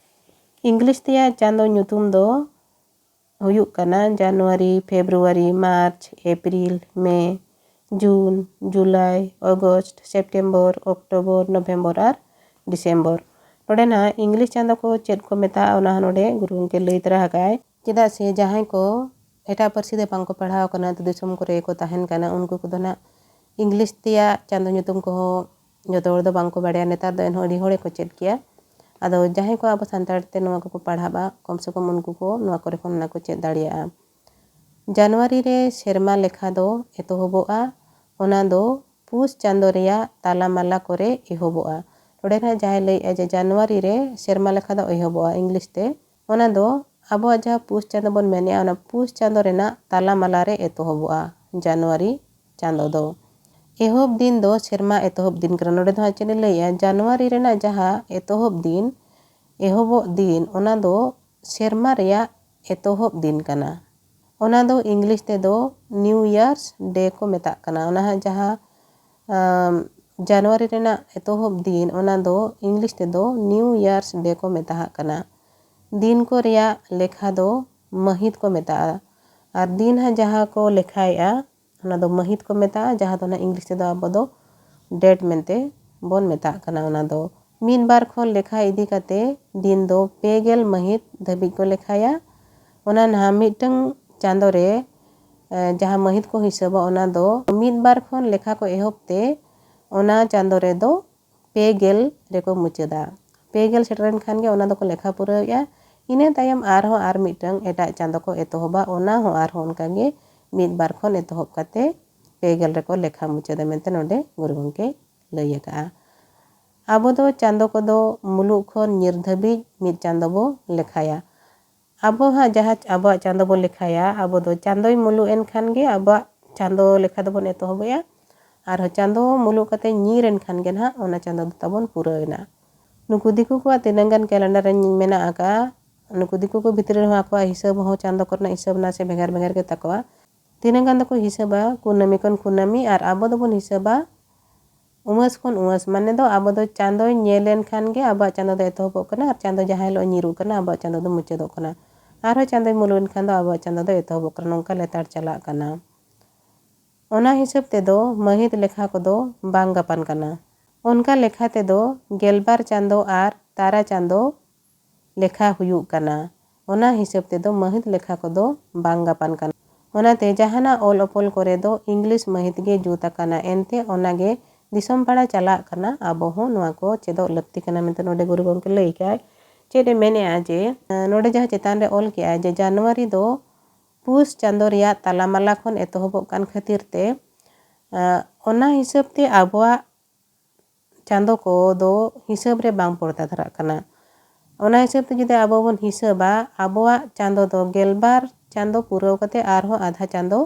ᱤᱝᱞᱤᱥ ᱛᱮᱭᱟᱜ ᱪᱟᱸᱫᱚ ᱧᱩᱛᱩᱢ ᱫᱚ ᱦᱩᱭᱩᱜ ᱠᱟᱱᱟ ᱡᱟᱱᱩᱣᱟᱨᱤ, ᱯᱷᱮᱵᱽᱨᱩᱣᱟᱨᱤ, ᱢᱟᱨᱪ, ᱮᱯᱨᱤᱞ, ᱢᱮ, ᱡᱩᱱ, ᱡᱩᱞᱟᱭ, ᱚᱜᱚᱥᱴ, ᱥᱮᱯᱴᱮᱢᱵᱚᱨ, ᱚᱠᱴᱳᱵᱚᱨ, ᱱᱚᱵᱷᱮᱢᱵᱚᱨ ᱟᱨ ᱰᱤᱥᱮᱢᱵᱚᱨ᱾ ᱱᱚᱰᱮ ᱱᱟᱦᱟᱜ ᱤᱝᱞᱤᱥ ᱪᱟᱸᱫᱚ ᱠᱚ ᱪᱮᱫ ᱠᱚ ᱢᱮᱛᱟᱜᱼᱟ, ᱚᱱᱟ ᱦᱚᱸ ᱱᱚᱰᱮ ᱜᱩᱨᱩ ᱜᱚᱢᱠᱮ ᱞᱟᱹᱭ ᱛᱚᱨᱟ ᱟᱠᱟᱫᱼᱟᱭ᱾ ᱪᱮᱫᱟᱜ ᱥᱮ ᱡᱟᱦᱟᱸᱭ ᱠᱚ ᱮᱴᱟᱜ ᱯᱟᱹᱨᱥᱤ ᱛᱮ ᱵᱟᱝᱠᱚ ᱯᱟᱲᱦᱟᱣ ᱟᱠᱟᱱᱟ, ᱟᱹᱛᱩ ᱫᱤᱥᱚᱢ ᱠᱚᱨᱮ ᱠᱚ ᱛᱟᱦᱮᱱ ᱠᱟᱱᱟ, ᱩᱱᱠᱩ ᱠᱚᱫᱚ ᱱᱟᱜ ᱤᱝᱞᱤᱥ ᱛᱮᱭᱟᱜ ᱪᱟᱸᱫᱚ ᱧᱩᱛᱩᱢ ᱠᱚᱦᱚᱸ ᱡᱚᱛᱚ ᱦᱚᱲ ᱫᱚ ᱵᱟᱝᱠᱚ ᱵᱟᱲᱟᱭᱟ᱾ ᱱᱮᱛᱟᱨ ᱫᱚ ᱮᱱᱦᱚᱸ ᱟᱹᱰᱤ ᱦᱚᱲ ᱜᱮᱠᱚ ᱪᱮᱫ ᱠᱮᱜᱼᱟ᱾ ᱟᱫᱚ ᱡᱟᱦᱟᱸᱭ ᱠᱚ ᱟᱵᱚ ᱥᱟᱱᱛᱟᱲ ᱛᱮ ᱱᱚᱣᱟ ᱠᱚᱠᱚ ᱯᱟᱲᱦᱟᱜᱼᱟ, ᱠᱚᱢ ᱥᱮ ᱠᱚᱢ ᱩᱱᱠᱩ ᱠᱚ ᱱᱚᱣᱟ ᱠᱚᱨᱮ ᱠᱷᱚᱱ ᱚᱱᱟ ᱠᱚ ᱪᱮᱫ ᱫᱟᱲᱮᱭᱟᱜᱼᱟ᱾ ᱡᱟᱱᱩᱣᱟᱨᱤ ᱨᱮ ᱥᱮᱨᱢᱟ ᱞᱮᱠᱷᱟ ᱫᱚ ᱮᱛᱚᱦᱚᱵᱚᱜᱼᱟ, ᱚᱱᱟ ᱫᱚ ᱯᱩᱥ ᱪᱟᱸᱫᱚ ᱨᱮᱭᱟᱜ ᱛᱟᱞᱟᱢᱟᱞᱟ ᱠᱚᱨᱮ ᱮᱦᱚᱵᱚᱜᱼᱟ᱾ ᱱᱚᱰᱮ ᱱᱟᱜ ᱡᱟᱦᱟᱸᱭ ᱞᱟᱹᱭᱮᱜᱼᱟ ᱡᱮ ᱡᱟᱱᱩᱣᱟᱨᱤ ᱨᱮ ᱥᱮᱨᱢᱟ ᱞᱮᱠᱷᱟ ᱫᱚ ᱮᱦᱚᱵᱚᱜᱼᱟ ᱤᱝᱞᱤᱥ ᱛᱮ, ᱚᱱᱟ ᱫᱚ ᱟᱵᱚᱣᱟᱜ ᱡᱟᱦᱟᱸ ᱯᱩᱥ ᱪᱟᱸᱫᱚ ᱵᱚᱱ ᱢᱮᱱᱮᱜᱼᱟ, ᱚᱱᱟ ᱯᱩᱥ ᱪᱟᱸᱫᱚ ᱨᱮᱱᱟᱜ ᱛᱟᱞᱟᱢᱟᱞᱟ ᱨᱮ ᱮᱛᱚᱦᱚᱵᱚᱜᱼᱟ ᱡᱟᱱᱩᱣᱟᱨᱤ ᱪᱟᱸᱫᱚ ᱫᱚ᱾ ᱮᱦᱚᱵ ᱫᱤᱱ ᱫᱚ ᱥᱮᱨᱢᱟ ᱮᱛᱚᱦᱚᱵ ᱫᱤᱱ ᱠᱟᱱᱟ᱾ ᱱᱚᱰᱮ ᱫᱚ ᱦᱟᱸᱜ ᱪᱮᱫ ᱮ ᱞᱟᱹᱭᱮᱜᱼᱟ, ᱡᱟᱱᱩᱣᱟᱨᱤ ᱨᱮᱱᱟᱜ ᱡᱟᱦᱟᱸ ᱮᱛᱚᱦᱚᱵ ᱫᱤᱱ, ᱮᱦᱚᱵᱚᱜ ᱫᱤᱱ, ᱚᱱᱟ ᱫᱚ ᱥᱮᱨᱢᱟ ᱨᱮᱭᱟᱜ ᱮᱛᱚᱦᱚᱵ ᱫᱤᱱ ᱠᱟᱱᱟ᱾ ᱚᱱᱟ ᱫᱚ ᱤᱝᱞᱤᱥ ᱛᱮᱫᱚ ᱱᱤᱭᱩ ᱤᱭᱟᱨᱥ ᱰᱮ ᱠᱚ ᱢᱮᱛᱟᱜ ᱠᱟᱱᱟ᱾ ᱚᱱᱟ ᱦᱟᱸᱜ ᱡᱟᱦᱟᱸ, ᱟᱢ, ᱡᱟᱱᱩᱣᱟᱨᱤ ᱨᱮᱱᱟᱜ ᱮᱛᱚᱦᱚᱵ ᱫᱤᱱ, ᱚᱱᱟ ᱫᱚ ᱤᱝᱞᱤᱥ ᱛᱮᱫᱚ ᱱᱤᱭᱩ ᱤᱭᱟᱨᱥ ᱰᱮ ᱠᱚ ᱢᱮᱛᱟᱜ ᱠᱟᱱᱟ᱾ ᱫᱤᱱ ᱠᱚ ᱨᱮᱭᱟᱜ ᱞᱮᱠᱷᱟ ᱫᱚ ᱢᱟᱹᱦᱤᱛ ᱠᱚ ᱢᱮᱛᱟᱜᱼᱟ᱾ ᱟᱨ ᱫᱤᱱ ᱦᱟᱸᱜ ᱡᱟᱦᱟᱸ ᱠᱚ ᱞᱮᱠᱷᱟᱭᱮᱜᱼᱟ, ᱚᱱᱟ ᱫᱚ ᱢᱟᱹᱦᱤᱛ ᱠᱚ ᱢᱮᱛᱟᱜᱼᱟ, ᱡᱟᱦᱟᱸ ᱫᱚ ᱱᱟᱜ ᱤᱝᱞᱤᱥ ᱛᱮᱫᱚ ᱟᱵᱚ ᱫᱚ ᱰᱮᱴ ᱢᱮᱱᱛᱮ ᱵᱚᱱ ᱢᱮᱛᱟᱜ ᱠᱟᱱᱟ᱾ ᱚᱱᱟ ᱫᱚ ᱢᱤᱫ ᱵᱟᱨ ᱠᱷᱚᱱ ᱞᱮᱠᱷᱟ ᱤᱫᱤ ᱠᱟᱛᱮ ᱫᱤᱱ ᱫᱚ ᱯᱮ ᱜᱮᱞ ᱢᱟᱹᱦᱤᱛ ᱫᱷᱟᱹᱵᱤᱡ ᱠᱚ ᱞᱮᱠᱷᱟᱭᱟ᱾ ᱚᱱᱟ ᱱᱟᱦᱟᱜ ᱢᱤᱫᱴᱟᱝ ᱪᱟᱸᱫᱳ ᱨᱮ, ᱮ, ᱡᱟᱦᱟᱸ ᱢᱟᱹᱦᱤᱛ ᱠᱚ ᱦᱤᱥᱟᱹᱵᱟ, ᱚᱱᱟ ᱫᱚ ᱢᱤᱫ ᱵᱟᱨ ᱠᱷᱚᱱ ᱞᱮᱠᱷᱟ ᱠᱚ ᱮᱦᱚᱵ ᱛᱮ ᱚᱱᱟ ᱪᱟᱸᱫᱳ ᱨᱮᱫᱚ ᱯᱮ ᱜᱮᱞ ᱨᱮᱠᱚ ᱢᱩᱪᱟᱹᱫᱟ᱾ ᱯᱮ ᱜᱮᱞ ᱥᱮᱴᱮᱨᱮᱱ ᱠᱷᱟᱱ ᱜᱮ ᱚᱱᱟ ᱫᱚᱠᱚ ᱞᱮᱠᱷᱟ ᱯᱩᱨᱟᱹᱣᱮᱫᱼᱟ᱾ ᱤᱱᱟᱹ ᱛᱟᱭᱚᱢ ᱟᱨᱦᱚᱸ ᱟᱨ ᱢᱤᱫᱴᱟᱝ ᱮᱴᱟᱜ ᱪᱟᱸᱫᱳ ᱠᱚ ᱮᱛᱚᱦᱚᱵᱟ, ᱚᱱᱟ ᱦᱚᱸ ᱟᱨᱦᱚᱸ ᱚᱱᱠᱟ ᱜᱮ ᱢᱤᱫ ᱵᱟᱨ ᱠᱷᱚᱱ ᱮᱛᱚᱦᱚᱵ ᱠᱟᱛᱮ ᱯᱮ ᱜᱮᱞ ᱨᱮᱠᱚ ᱞᱮᱠᱷᱟ ᱢᱩᱪᱟᱹᱫᱟ ᱢᱮᱱᱛᱮ ᱱᱚᱰᱮ ᱜᱩᱨᱩ ᱜᱚᱢᱠᱮ ᱞᱟᱹᱭ ᱟᱠᱟᱫᱼᱟ᱾ ᱟᱵᱚ ᱫᱚ ᱪᱟᱸᱫᱳ ᱠᱚᱫᱚ ᱢᱩᱞᱩᱜ ᱠᱷᱚᱱ ᱧᱤᱨ ᱫᱷᱟᱹᱵᱤᱡ ᱢᱤᱫ ᱪᱟᱸᱫᱳ ᱵᱚ ᱞᱮᱠᱷᱟᱭᱟ᱾ ᱟᱵᱚ ᱦᱟᱸᱜ ᱡᱟᱦᱟᱸ ᱟᱵᱚᱣᱟᱜ ᱪᱟᱸᱫᱳ ᱵᱚ ᱞᱮᱠᱷᱟᱭᱟ, ᱟᱵᱚ ᱫᱚ ᱪᱟᱸᱫᱳᱭ ᱢᱩᱞᱩᱜ ᱮᱱ ᱠᱷᱟᱱ ᱜᱮ ᱟᱵᱚᱣᱟᱜ ᱪᱟᱸᱫᱳ ᱞᱮᱠᱷᱟ ᱫᱚᱵᱚᱱ ᱮᱛᱚᱦᱚᱵᱮᱜᱼᱟ᱾ ᱟᱨᱦᱚᱸ ᱪᱟᱸᱫᱚ ᱢᱩᱞᱩᱜ ᱠᱟᱛᱮ ᱧᱤᱨ ᱮᱱ ᱠᱷᱟᱱ ᱜᱮ ᱱᱟᱦᱟᱜ ᱚᱱᱟ ᱪᱟᱸᱫᱚ ᱫᱚ ᱛᱟᱵᱚᱱ ᱯᱩᱨᱟᱹᱣ ᱮᱱᱟ᱾ ᱱᱩᱠᱩ ᱫᱤᱠᱩ ᱠᱚᱣᱟᱜ ᱛᱤᱱᱟᱹᱝ ᱜᱟᱱ calendar ᱨᱮ ᱢᱮᱱᱟᱜ ᱟᱠᱟᱫᱼᱟ, ᱱᱩᱠᱩ ᱫᱤᱠᱩ ᱠᱚ ᱵᱷᱤᱛᱨᱤ ᱨᱮᱦᱚᱸ ᱟᱠᱚᱣᱟᱜ ᱦᱤᱥᱟᱹᱵ ᱦᱚᱸ, ᱪᱟᱸᱫᱚ ᱠᱚᱨᱮᱱᱟᱜ ᱦᱤᱥᱟᱹᱵ ᱱᱟᱥᱮ ᱵᱷᱮᱜᱟᱨ ᱵᱷᱮᱜᱟᱨ ᱜᱮ ᱛᱟᱠᱚᱣᱟ᱾ ᱛᱤᱱᱟᱹᱝ ᱜᱟᱱ ᱫᱚᱠᱚ ᱦᱤᱥᱟᱹᱵᱟ ᱠᱩᱱᱟᱹᱢᱤ ᱠᱷᱚᱱ ᱠᱩᱱᱟᱹᱢᱤ, ᱟᱨ ᱟᱵᱚ ᱫᱚᱵᱚᱱ ᱦᱤᱥᱟᱹᱵᱟ ᱩᱢᱟᱹᱥ ᱠᱷᱚᱱ ᱩᱢᱟᱹᱥ᱾ ᱢᱟᱱᱮ ᱫᱚ ᱟᱵᱚ ᱫᱚ ᱪᱟᱸᱫᱚᱭ ᱧᱮᱞ ᱮᱱ ᱠᱷᱟᱱ ᱜᱮ ᱟᱵᱚᱣᱟᱜ ᱪᱟᱸᱫᱚ ᱫᱚ ᱮᱛᱚᱦᱚᱵᱚᱜ ᱠᱟᱱᱟ, ᱟᱨ ᱪᱟᱸᱫᱚ ᱡᱟᱦᱟᱸ ᱦᱤᱞᱳᱜ ᱧᱤᱨᱩᱜ ᱠᱟᱱᱟ, ᱟᱵᱚᱣᱟᱜ ᱪᱟᱸᱫᱚ ᱫᱚ ᱢᱩᱪᱟᱹᱫᱚᱜ ᱠᱟᱱᱟ᱾ ᱟᱨᱦᱚᱸ ᱪᱟᱸᱫᱚᱭ ᱢᱩᱞᱩᱜ ᱮᱱ ᱠᱷᱟᱱ ᱫᱚ ᱟᱵᱚᱣᱟᱜ ᱪᱟᱸᱫᱚ ᱫᱚ ᱮᱛᱚᱦᱚᱵᱚᱜ ᱠᱟᱱᱟ᱾ ᱱᱚᱝᱠᱟ ᱞᱮᱛᱟᱲ ᱪᱟᱞᱟᱜ ᱠᱟᱱᱟ᱾ ᱚᱱᱟ ᱦᱤᱥᱟᱹᱵ ᱛᱮᱫᱚ ᱢᱟᱹᱦᱤᱛ ᱞᱮᱠᱷᱟ ᱠᱚᱫᱚ ᱵᱟᱝ ᱜᱟᱯᱟᱱ ᱠᱟᱱᱟ᱾ ᱚᱱᱠᱟ ᱞᱮᱠᱷᱟ ᱛᱮᱫᱚ ᱜᱮᱞᱵᱟᱨ ᱪᱟᱸᱫᱚ ᱟᱨ ᱛᱟᱨᱟ ᱪᱟᱸᱫᱚ ᱞᱮᱠᱷᱟ ᱦᱩᱭᱩᱜ ᱠᱟᱱᱟ᱾ ᱚᱱᱟ ᱦᱤᱥᱟᱹᱵ ᱛᱮᱫᱚ ᱢᱟᱹᱦᱤᱛ ᱞᱮᱠᱷᱟ ᱠᱚᱫᱚ ᱵᱟᱝ ᱜᱟᱯᱟᱱ ᱠᱟᱱᱟ᱾ ᱚᱱᱟᱛᱮ ᱡᱟᱦᱟᱱᱟᱜ ᱚᱞ ᱚᱯᱚᱞ ᱠᱚᱨᱮ ᱫᱚ ᱤᱝᱞᱤᱥ ᱢᱟᱹᱦᱤᱛ ᱜᱮ ᱡᱩᱛ ᱟᱠᱟᱱᱟ᱾ ᱮᱱᱛᱮ ᱚᱱᱟᱜᱮ ᱫᱤᱥᱚᱢ ᱯᱟᱲᱟ ᱪᱟᱞᱟᱜ ᱠᱟᱱᱟ᱾ ᱟᱵᱚ ᱦᱚᱸ ᱱᱚᱣᱟ ᱠᱚ ᱪᱮᱫᱚᱜ ᱞᱟᱹᱠᱛᱤ ᱠᱟᱱᱟ ᱢᱮᱱᱛᱮ ᱱᱚᱰᱮ ᱜᱩᱨᱩ ᱜᱚᱢᱠᱮ ᱞᱟᱹᱭ ᱠᱟᱜᱼᱟᱭ᱾ ᱪᱮᱫ ᱮ ᱢᱮᱱᱮᱜᱼᱟ ᱡᱮ, ᱱᱚᱰᱮ ᱡᱟᱦᱟᱸ ᱪᱮᱛᱟᱱ ᱨᱮ ᱚᱞ ᱠᱮᱜᱼᱟᱭ ᱡᱮ ᱡᱟᱱᱩᱣᱟᱨᱤ ᱫᱚ ᱯᱩᱥ ᱪᱟᱸᱫᱚ ᱨᱮᱭᱟᱜ ᱛᱟᱞᱟᱢᱟᱞᱟ ᱠᱷᱚᱱ ᱮᱛᱚᱦᱚᱵᱚᱜ ᱠᱟᱱ ᱠᱷᱟᱹᱛᱤᱨ ᱛᱮ, ᱟᱸ, ᱚᱱᱟ ᱦᱤᱥᱟᱹᱵ ᱛᱮ ᱟᱵᱚᱣᱟᱜ ᱪᱟᱸᱫᱚ ᱠᱚᱫᱚ ᱦᱤᱥᱟᱹᱵ ᱨᱮ ᱵᱟᱝ ᱯᱚᱲᱛᱟ ᱫᱷᱟᱨᱟᱜ ᱠᱟᱱᱟ᱾ ᱚᱱᱟ ᱦᱤᱥᱟᱹᱵ ᱛᱮ ᱡᱩᱫᱤ ᱟᱵᱚ ᱵᱚᱱ ᱦᱤᱥᱟᱹᱵᱟ, ᱟᱵᱚᱣᱟᱜ ᱪᱟᱸᱫᱚ ᱫᱚ ᱜᱮᱞᱵᱟᱨ ᱪᱟᱸᱫᱚ ᱯᱩᱨᱟᱹᱣ ᱠᱟᱛᱮ ᱟᱨᱦᱚᱸ ᱟᱫᱷᱟ ᱪᱟᱸᱫᱚ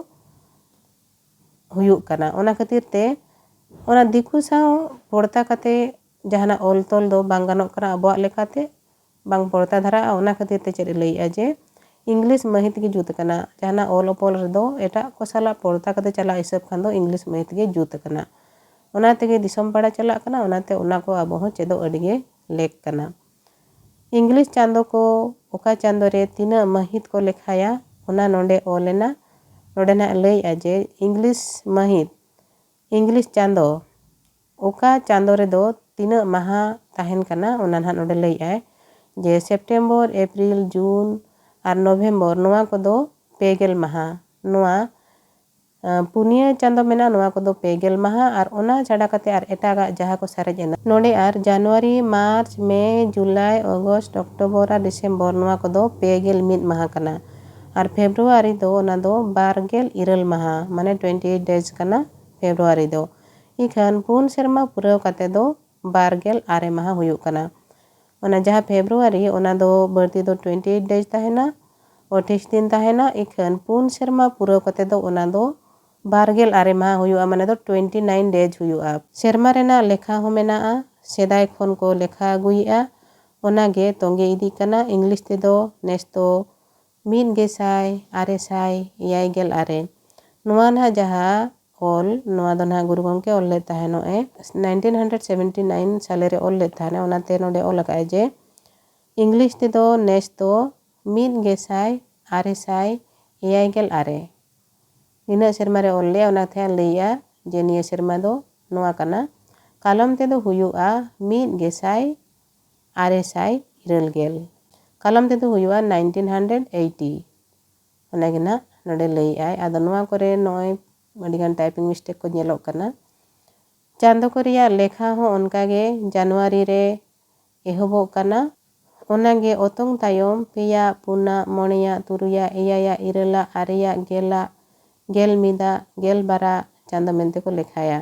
ᱦᱩᱭᱩᱜ ᱠᱟᱱᱟ᱾ ᱚᱱᱟ ᱠᱷᱟᱹᱛᱤᱨ ᱛᱮ ᱚᱱᱟ ᱫᱤᱠᱩ ᱥᱟᱶ ᱯᱚᱲᱛᱟ ᱠᱟᱛᱮ ᱡᱟᱦᱟᱱᱟᱜ ᱚᱞ ᱛᱚᱞ ᱫᱚ ᱵᱟᱝ ᱜᱟᱱᱚᱜ ᱠᱟᱱᱟ ᱟᱵᱚᱣᱟᱜ ᱞᱮᱠᱟᱛᱮ, ᱵᱟᱝ ᱯᱚᱲᱛᱟ ᱫᱷᱟᱨᱟᱜᱼᱟ᱾ ᱚᱱᱟ ᱠᱷᱟᱹᱛᱤᱨ ᱛᱮ ᱪᱮᱫ ᱮ ᱞᱟᱹᱭᱮᱜᱼᱟ ᱡᱮ ᱤᱝᱞᱤᱥ ᱢᱟᱹᱦᱤᱛ ᱜᱮ ᱡᱩᱛ ᱠᱟᱱᱟ᱾ ᱡᱟᱦᱟᱱᱟᱜ ᱚᱞ ᱚᱯᱚᱞ ᱨᱮᱫᱚ ᱮᱴᱟᱜ ᱠᱚ ᱥᱟᱞᱟᱜ ᱯᱚᱲᱛᱟ ᱠᱟᱛᱮ ᱪᱟᱞᱟᱜ ᱦᱤᱥᱟᱹᱵ ᱠᱷᱟᱱ ᱫᱚ ᱤᱝᱞᱤᱥ ᱢᱟᱹᱦᱤᱛ ᱜᱮ ᱡᱩᱛ ᱠᱟᱱᱟ᱾ ᱚᱱᱟ ᱛᱮᱜᱮ ᱫᱤᱥᱚᱢ ᱯᱟᱲᱟ ᱪᱟᱞᱟᱜ ᱠᱟᱱᱟ᱾ ᱚᱱᱟᱛᱮ ᱚᱱᱟ ᱠᱚ ᱟᱵᱚ ᱦᱚᱸ ᱪᱮᱫᱚᱜ ᱟᱹᱰᱤ ᱜᱮ ᱞᱮᱠ ᱠᱟᱱᱟ᱾ ᱤᱝᱞᱤᱥ ᱪᱟᱸᱫᱚ ᱠᱚ ᱚᱠᱟ ᱪᱟᱸᱫᱚ ᱨᱮ ᱛᱤᱱᱟᱹᱜ ᱢᱟᱹᱦᱤᱛ ᱠᱚ ᱞᱮᱠᱷᱟᱭᱟ, ᱚᱱᱟ ᱱᱚᱰᱮ ᱚᱞ ᱮᱱᱟ᱾ ᱱᱚᱰᱮ ᱱᱟᱜ ᱞᱟᱹᱭᱮᱜᱼᱟ ᱡᱮ ᱤᱝᱞᱤᱥ ᱢᱟᱹᱦᱤᱛ, ᱤᱝᱞᱤᱥ ᱪᱟᱸᱫᱚ, ᱚᱠᱟ ᱪᱟᱸᱫᱚ ᱨᱮᱫᱚ ᱛᱤᱱᱟᱹᱜ ᱢᱟᱦᱟ ᱛᱟᱦᱮᱱ ᱠᱟᱱᱟ, ᱚᱱᱟ ᱱᱟᱦᱟᱜ ᱱᱚᱰᱮ ᱞᱟᱹᱭᱮᱜᱼᱟᱭ ᱡᱮ ᱥᱮᱯᱴᱮᱢᱵᱚᱨ, ᱮᱯᱨᱤᱞ, ᱡᱩᱱ ᱟᱨ ᱱᱚᱵᱷᱮᱢᱵᱚᱨ, ᱱᱚᱣᱟ ᱠᱚᱫᱚ ᱯᱮ ᱜᱮᱞ ᱢᱟᱦᱟ᱾ ᱱᱚᱣᱟ, ᱟᱸ, ᱯᱩᱱᱭᱟᱹ ᱪᱟᱸᱫᱚ ᱢᱮᱱᱟᱜᱼᱟ, ᱱᱚᱣᱟ ᱠᱚᱫᱚ ᱯᱮ ᱜᱮᱞ ᱢᱟᱦᱟ, ᱟᱨ ᱚᱱᱟ ᱪᱷᱟᱰᱟ ᱠᱟᱛᱮ ᱟᱨ ᱮᱴᱟᱜᱟᱜ ᱡᱟᱦᱟᱸ ᱠᱚ ᱥᱟᱨᱮᱡ ᱮᱱᱟ ᱱᱚᱰᱮ, ᱟᱨ ᱡᱟᱱᱩᱣᱟᱨᱤ, ᱢᱟᱨᱪ, ᱢᱮ, ᱡᱩᱞᱟᱭ, ᱚᱜᱚᱥᱴ, ᱚᱠᱴᱳᱵᱚᱨ ᱟᱨ ᱰᱤᱥᱮᱢᱵᱚᱨ, ᱱᱚᱣᱟ ᱠᱚᱫᱚ ᱯᱮ ᱜᱮᱞ ᱢᱤᱫ ᱢᱟᱦᱟ ᱠᱟᱱᱟ᱾ ᱟᱨ ᱯᱷᱮᱵᱽᱨᱩᱣᱟᱨᱤ ᱫᱚ ᱚᱱᱟ ᱫᱚ ᱵᱟᱨ ᱜᱮᱞ ᱤᱨᱟᱹᱞ ᱢᱟᱦᱟ, ᱢᱟᱱᱮ twenty eight days ᱠᱟᱱᱟ ᱯᱷᱮᱵᱽᱨᱩᱣᱟᱨᱤ ᱫᱚ᱾ ᱤᱠᱷᱟᱹᱱ ᱯᱩᱱ ᱥᱮᱨᱢᱟ ᱯᱩᱨᱟᱹᱣ ᱠᱟᱛᱮ ᱫᱚ ᱵᱟᱨ ᱜᱮᱞ ᱟᱨᱮ ᱢᱟᱦᱟ ᱦᱩᱭᱩᱜ ᱠᱟᱱᱟ᱾ ᱚᱱᱟ ᱡᱟᱦᱟᱸ ᱯᱷᱮᱵᱽᱨᱩᱣᱟᱨᱤ, ᱚᱱᱟ ᱫᱚ ᱵᱟᱹᱲᱛᱤ ᱫᱚ twenty eight days ᱛᱟᱦᱮᱱᱟ, ᱟᱴᱷᱟᱥ ᱫᱤᱱ ᱛᱟᱦᱮᱱᱟ᱾ ᱤᱠᱷᱟᱹᱱ ᱯᱩᱱ ᱥᱮᱨᱢᱟ ᱯᱩᱨᱟᱹᱣ ᱠᱟᱛᱮ ᱫᱚ ᱚᱱᱟ ᱫᱚ ᱵᱟᱨ ᱜᱮᱞ ᱟᱨᱮ ᱢᱟᱦᱟ ᱦᱩᱭᱩᱜᱼᱟ, ᱢᱟᱱᱮ ᱫᱚ twenty nine days ᱦᱩᱭᱩᱜᱼᱟ᱾ ᱥᱮᱨᱢᱟ ᱨᱮᱱᱟᱜ ᱞᱮᱠᱷᱟ ᱦᱚᱸ ᱢᱮᱱᱟᱜᱼᱟ, ᱥᱮᱫᱟᱭ ᱠᱷᱚᱱ ᱠᱚ ᱞᱮᱠᱷᱟ ᱟᱹᱜᱩᱭᱮᱫᱼᱟ, ᱚᱱᱟ ᱜᱮ ᱛᱚᱸᱜᱮ ᱤᱫᱤᱜ ᱠᱟᱱᱟ᱾ ᱤᱝᱞᱤᱥ ᱛᱮᱫᱚ ᱱᱮᱥ ᱫᱚ ᱢᱤᱫ ᱜᱮᱥᱟᱭ ᱟᱨᱮ ᱥᱟᱭ ᱮᱭᱟᱭ ᱜᱮᱞ ᱟᱨᱮ᱾ ᱱᱚᱣᱟ ᱱᱟᱦᱟᱜ ᱡᱟᱦᱟᱸ ᱚᱞ, ᱱᱚᱣᱟ ᱫᱚ ᱱᱟᱦᱟᱜ ᱜᱩᱨᱩ ᱜᱚᱢᱠᱮ ᱚᱞ ᱞᱮᱫ ᱛᱟᱦᱮᱱᱚᱜ ᱮ᱾ nineteen hundred seventy nine ᱥᱟᱞᱮ ᱨᱮ ᱚᱞ ᱞᱮᱫ ᱛᱟᱦᱮᱱᱟ, ᱚᱱᱟᱛᱮ ᱱᱚᱰᱮ ᱚᱞ ᱟᱠᱟᱫᱼᱟᱭ ᱡᱮ ᱤᱝᱞᱤᱥ ᱛᱮᱫᱚ ᱱᱮᱥ ᱫᱚ ᱢᱤᱫ ᱜᱮᱥᱟᱭ ᱟᱨᱮ ᱥᱟᱭ ᱮᱭᱟᱭ ᱜᱮᱞ ᱟᱨᱮ᱾ ᱱᱤᱱᱟᱹᱜ ᱥᱮᱨᱢᱟ ᱨᱮ ᱚᱞ ᱞᱮᱫᱼᱟ, ᱚᱱᱟᱛᱮ ᱦᱟᱸᱜ ᱞᱟᱹᱭᱮᱜᱼᱟ ᱡᱮ ᱱᱤᱭᱟᱹ ᱥᱮᱨᱢᱟ ᱫᱚ ᱱᱚᱣᱟ ᱠᱟᱱᱟ᱾ ᱠᱟᱞᱚᱢ ᱛᱮᱫᱚ ᱦᱩᱭᱩᱜᱼᱟ ᱢᱤᱫ ᱜᱮᱥᱟᱭ ᱟᱨᱮ ᱥᱟᱭ ᱤᱨᱟᱹᱞ ᱜᱮᱞ᱾ ᱠᱟᱞᱚᱢ ᱛᱮᱫᱚ ᱦᱩᱭᱩᱜᱼᱟ nineteen hundred eighty᱾ ᱚᱱᱟᱜᱮ ᱱᱟᱜ ᱱᱚᱰᱮ ᱞᱟᱹᱭᱮᱜᱼᱟᱭ᱾ ᱟᱫᱚ ᱱᱚᱣᱟ ᱠᱚᱨᱮ ᱱᱚᱜᱼᱚᱭ ᱟᱹᱰᱤᱜᱟᱱ typing mistake ᱠᱚ ᱧᱮᱞᱚᱜ ᱠᱟᱱᱟ᱾ ᱪᱟᱸᱫᱚ ᱠᱚ ᱨᱮᱭᱟᱜ ᱞᱮᱠᱷᱟ ᱦᱚᱸ ᱚᱱᱠᱟᱜᱮ ᱡᱟᱱᱩᱣᱟᱨᱤ ᱨᱮ ᱮᱦᱚᱵᱚᱜ ᱠᱟᱱᱟ᱾ ᱚᱱᱟᱜᱮ ᱚᱛᱚᱝ ᱛᱟᱭᱚᱢ ᱯᱮᱭᱟ, ᱯᱩᱱᱟᱜ, ᱢᱚᱬᱮᱭᱟᱜ, ᱛᱩᱨᱩᱭᱟᱜ, ᱮᱭᱟᱭᱟᱜ, ᱤᱨᱟᱹᱞᱟᱜ, ᱟᱨᱮᱭᱟᱜ, ᱜᱮᱞᱟᱜ, ᱜᱮᱞ ᱢᱤᱫᱟᱜ, ᱜᱮᱞ ᱵᱟᱨᱟᱜ ᱪᱟᱸᱫᱚ ᱢᱮᱱᱛᱮ ᱠᱚ ᱞᱮᱠᱷᱟᱭᱟ᱾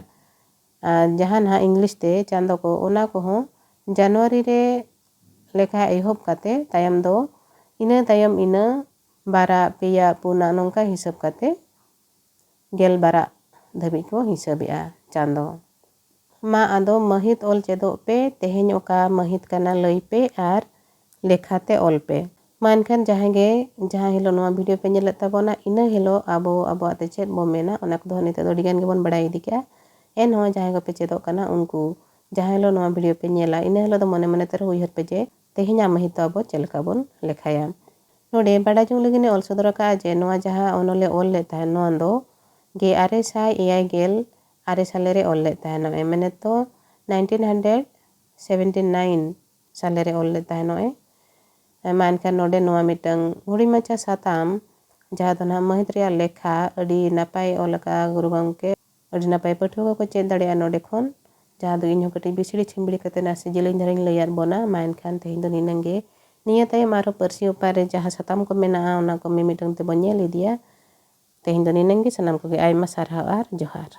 ᱟᱨ ᱡᱟᱦᱟᱸ ᱱᱟᱦᱟᱜ ᱤᱝᱞᱤᱥ ᱛᱮ ᱪᱟᱸᱫᱚ ᱠᱚ, ᱚᱱᱟ ᱠᱚᱦᱚᱸ ᱡᱟᱱᱩᱣᱟᱨᱤ ᱨᱮ ᱞᱮᱠᱷᱟ ᱮᱦᱚᱵ ᱠᱟᱛᱮ ᱛᱟᱭᱚᱢ ᱫᱚ ᱤᱱᱟᱹ ᱛᱟᱭᱚᱢ ᱤᱱᱟᱹ ᱵᱟᱨᱟᱜ, ᱯᱮᱭᱟ, ᱯᱩᱱᱟᱜ ᱱᱚᱝᱠᱟ ᱦᱤᱥᱟᱹᱵ ᱠᱟᱛᱮ ᱜᱮᱞ ᱵᱟᱨᱟᱜ ᱫᱷᱟᱹᱵᱤᱡ ᱠᱚ ᱦᱤᱥᱟᱹᱵᱮᱜᱼᱟ ᱪᱟᱸᱫᱚ᱾ ᱢᱟ ᱟᱫᱚ ᱢᱟᱹᱦᱤᱛ ᱚᱞ ᱪᱮᱫᱚᱜ ᱯᱮ, ᱛᱮᱦᱮᱧ ᱚᱠᱟ ᱢᱟᱹᱦᱤᱛ ᱠᱟᱱᱟ ᱞᱟᱹᱭ ᱯᱮ ᱟᱨ ᱞᱮᱠᱷᱟ ᱛᱮ ᱚᱞ ᱯᱮ᱾ ᱢᱟ ᱮᱱᱠᱷᱟᱱ ᱡᱟᱦᱟᱸᱭ ᱜᱮ ᱡᱟᱦᱟᱸ ᱦᱤᱞᱳᱜ ᱱᱚᱣᱟ video ᱯᱮ ᱧᱮᱞᱮᱫ ᱛᱟᱵᱚᱱᱟ, ᱤᱱᱟᱹ ᱦᱤᱞᱳᱜ ᱟᱵᱚ ᱟᱵᱚᱣᱟᱜ ᱛᱮ ᱪᱮᱫ ᱵᱚ ᱢᱮᱱᱟ, ᱚᱱᱟ ᱠᱚᱫᱚ ᱱᱤᱛᱚᱜ ᱫᱚ ᱟᱹᱰᱤ ᱜᱟᱱ ᱜᱮᱵᱚᱱ ᱵᱟᱲᱟᱭ ᱤᱫᱤ ᱠᱮᱜᱼᱟ᱾ ᱮᱱᱦᱚᱸ ᱡᱟᱦᱟᱸᱭ ᱠᱚᱯᱮ ᱪᱮᱫᱚᱜ ᱠᱟᱱᱟ, ᱩᱱᱠᱩ ᱡᱟᱦᱟᱸ ᱦᱤᱞᱳᱜ ᱱᱚᱣᱟ video ᱯᱮ ᱧᱮᱞᱟ, ᱤᱱᱟᱹ ᱦᱤᱞᱳᱜ ᱫᱚ ᱢᱚᱱᱮ ᱢᱚᱱᱮ ᱛᱮ ᱩᱭᱦᱟᱹᱨ ᱯᱮ ᱡᱮ ᱛᱮᱦᱮᱧᱟᱜ ᱢᱟᱹᱦᱤᱛ ᱫᱚ ᱟᱵᱚ ᱪᱮᱫ ᱞᱮᱠᱟ ᱵᱚᱱ ᱞᱮᱠᱷᱟᱭᱟ᱾ ᱱᱚᱰᱮ ᱵᱟᱰᱟᱭ ᱡᱚᱝ ᱞᱟᱹᱜᱤᱫ ᱮ ᱚᱞ ᱥᱚᱫᱚᱨ ᱟᱠᱟᱫᱼᱟ ᱡᱮ ᱱᱚᱣᱟ ᱡᱟᱦᱟᱸ ᱚᱱᱚᱞᱮ ᱚᱞ ᱞᱮᱫ ᱛᱟᱦᱮᱸᱫ, ᱱᱚᱣᱟ ᱫᱚ ᱜᱮᱞ ᱟᱨᱮ ᱥᱟᱭ ᱮᱭᱟᱭ ᱜᱮᱞ ᱟᱨᱮ ᱥᱟᱞᱮ ᱨᱮ ᱚᱞ ᱞᱮᱫ ᱛᱟᱦᱮᱱᱚᱜ ᱮ, ᱢᱮᱱᱮᱫ ᱫᱚ nineteen hundred seventy nine ᱥᱟᱞᱮ ᱨᱮ ᱚᱞ ᱞᱮᱫ ᱛᱟᱦᱮᱱᱚᱜ ᱮ᱾ ᱢᱟ ᱮᱱᱠᱷᱟᱱ ᱱᱚᱰᱮ ᱱᱚᱣᱟ ᱢᱤᱫᱴᱟᱝ ᱦᱩᱰᱤᱧ ᱢᱟᱪᱷᱟ ᱥᱟᱛᱟᱢ, ᱡᱟᱦᱟᱸ ᱫᱚ ᱱᱟᱦᱟᱜ ᱢᱟᱹᱦᱤᱛ ᱨᱮᱭᱟᱜ ᱞᱮᱠᱷᱟ, ᱟᱹᱰᱤ ᱱᱟᱯᱟᱭ ᱚᱞ ᱟᱠᱟᱫᱼᱟ ᱜᱩᱨᱩ ᱜᱚᱢᱠᱮ᱾ ᱟᱹᱰᱤ ᱱᱟᱯᱟᱭ ᱯᱟᱹᱴᱷᱩᱣᱟᱹ ᱠᱚᱠᱚ ᱪᱮᱫ ᱫᱟᱲᱮᱭᱟᱜᱼᱟ ᱱᱚᱰᱮ ᱠᱷᱚᱱ, ᱡᱟᱦᱟᱸ ᱫᱚ ᱤᱧᱦᱚᱸ ᱠᱟᱹᱴᱤᱡ ᱵᱤᱥᱲᱤ ᱪᱷᱤᱢᱵᱲᱤ ᱠᱟᱛᱮ ᱱᱟᱥᱮ ᱡᱮᱞᱮᱧ ᱫᱷᱟᱨᱟᱧ ᱞᱟᱹᱭᱟᱫ ᱵᱚᱱᱟ᱾ ᱢᱟ ᱮᱱᱠᱷᱟᱱ ᱛᱮᱦᱮᱧ ᱫᱚ ᱱᱤᱱᱟᱹᱝ ᱜᱮ᱾ ᱱᱤᱭᱟᱹ ᱛᱟᱭᱚᱢ ᱟᱨᱦᱚᱸ ᱯᱟᱹᱨᱥᱤ ᱚᱯᱟᱨ ᱨᱮ ᱡᱟᱦᱟᱸ ᱥᱟᱛᱟᱢ ᱠᱚ ᱢᱮᱱᱟᱜᱼᱟ, ᱚᱱᱟ ᱠᱚ ᱢᱤᱢᱤᱫᱴᱟᱝ ᱛᱮᱵᱚᱱ ᱧᱮᱞ ᱤᱫᱤᱭᱟ᱾ ᱛᱮᱦᱮᱧ ᱫᱚ ᱱᱤᱱᱟᱹᱝ ᱜᱮ᱾ ᱥᱟᱱᱟᱢ ᱠᱚᱜᱮ ᱟᱭᱢᱟ ᱥᱟᱨᱦᱟᱣ ᱟᱨ ᱡᱚᱦᱟᱨ᱾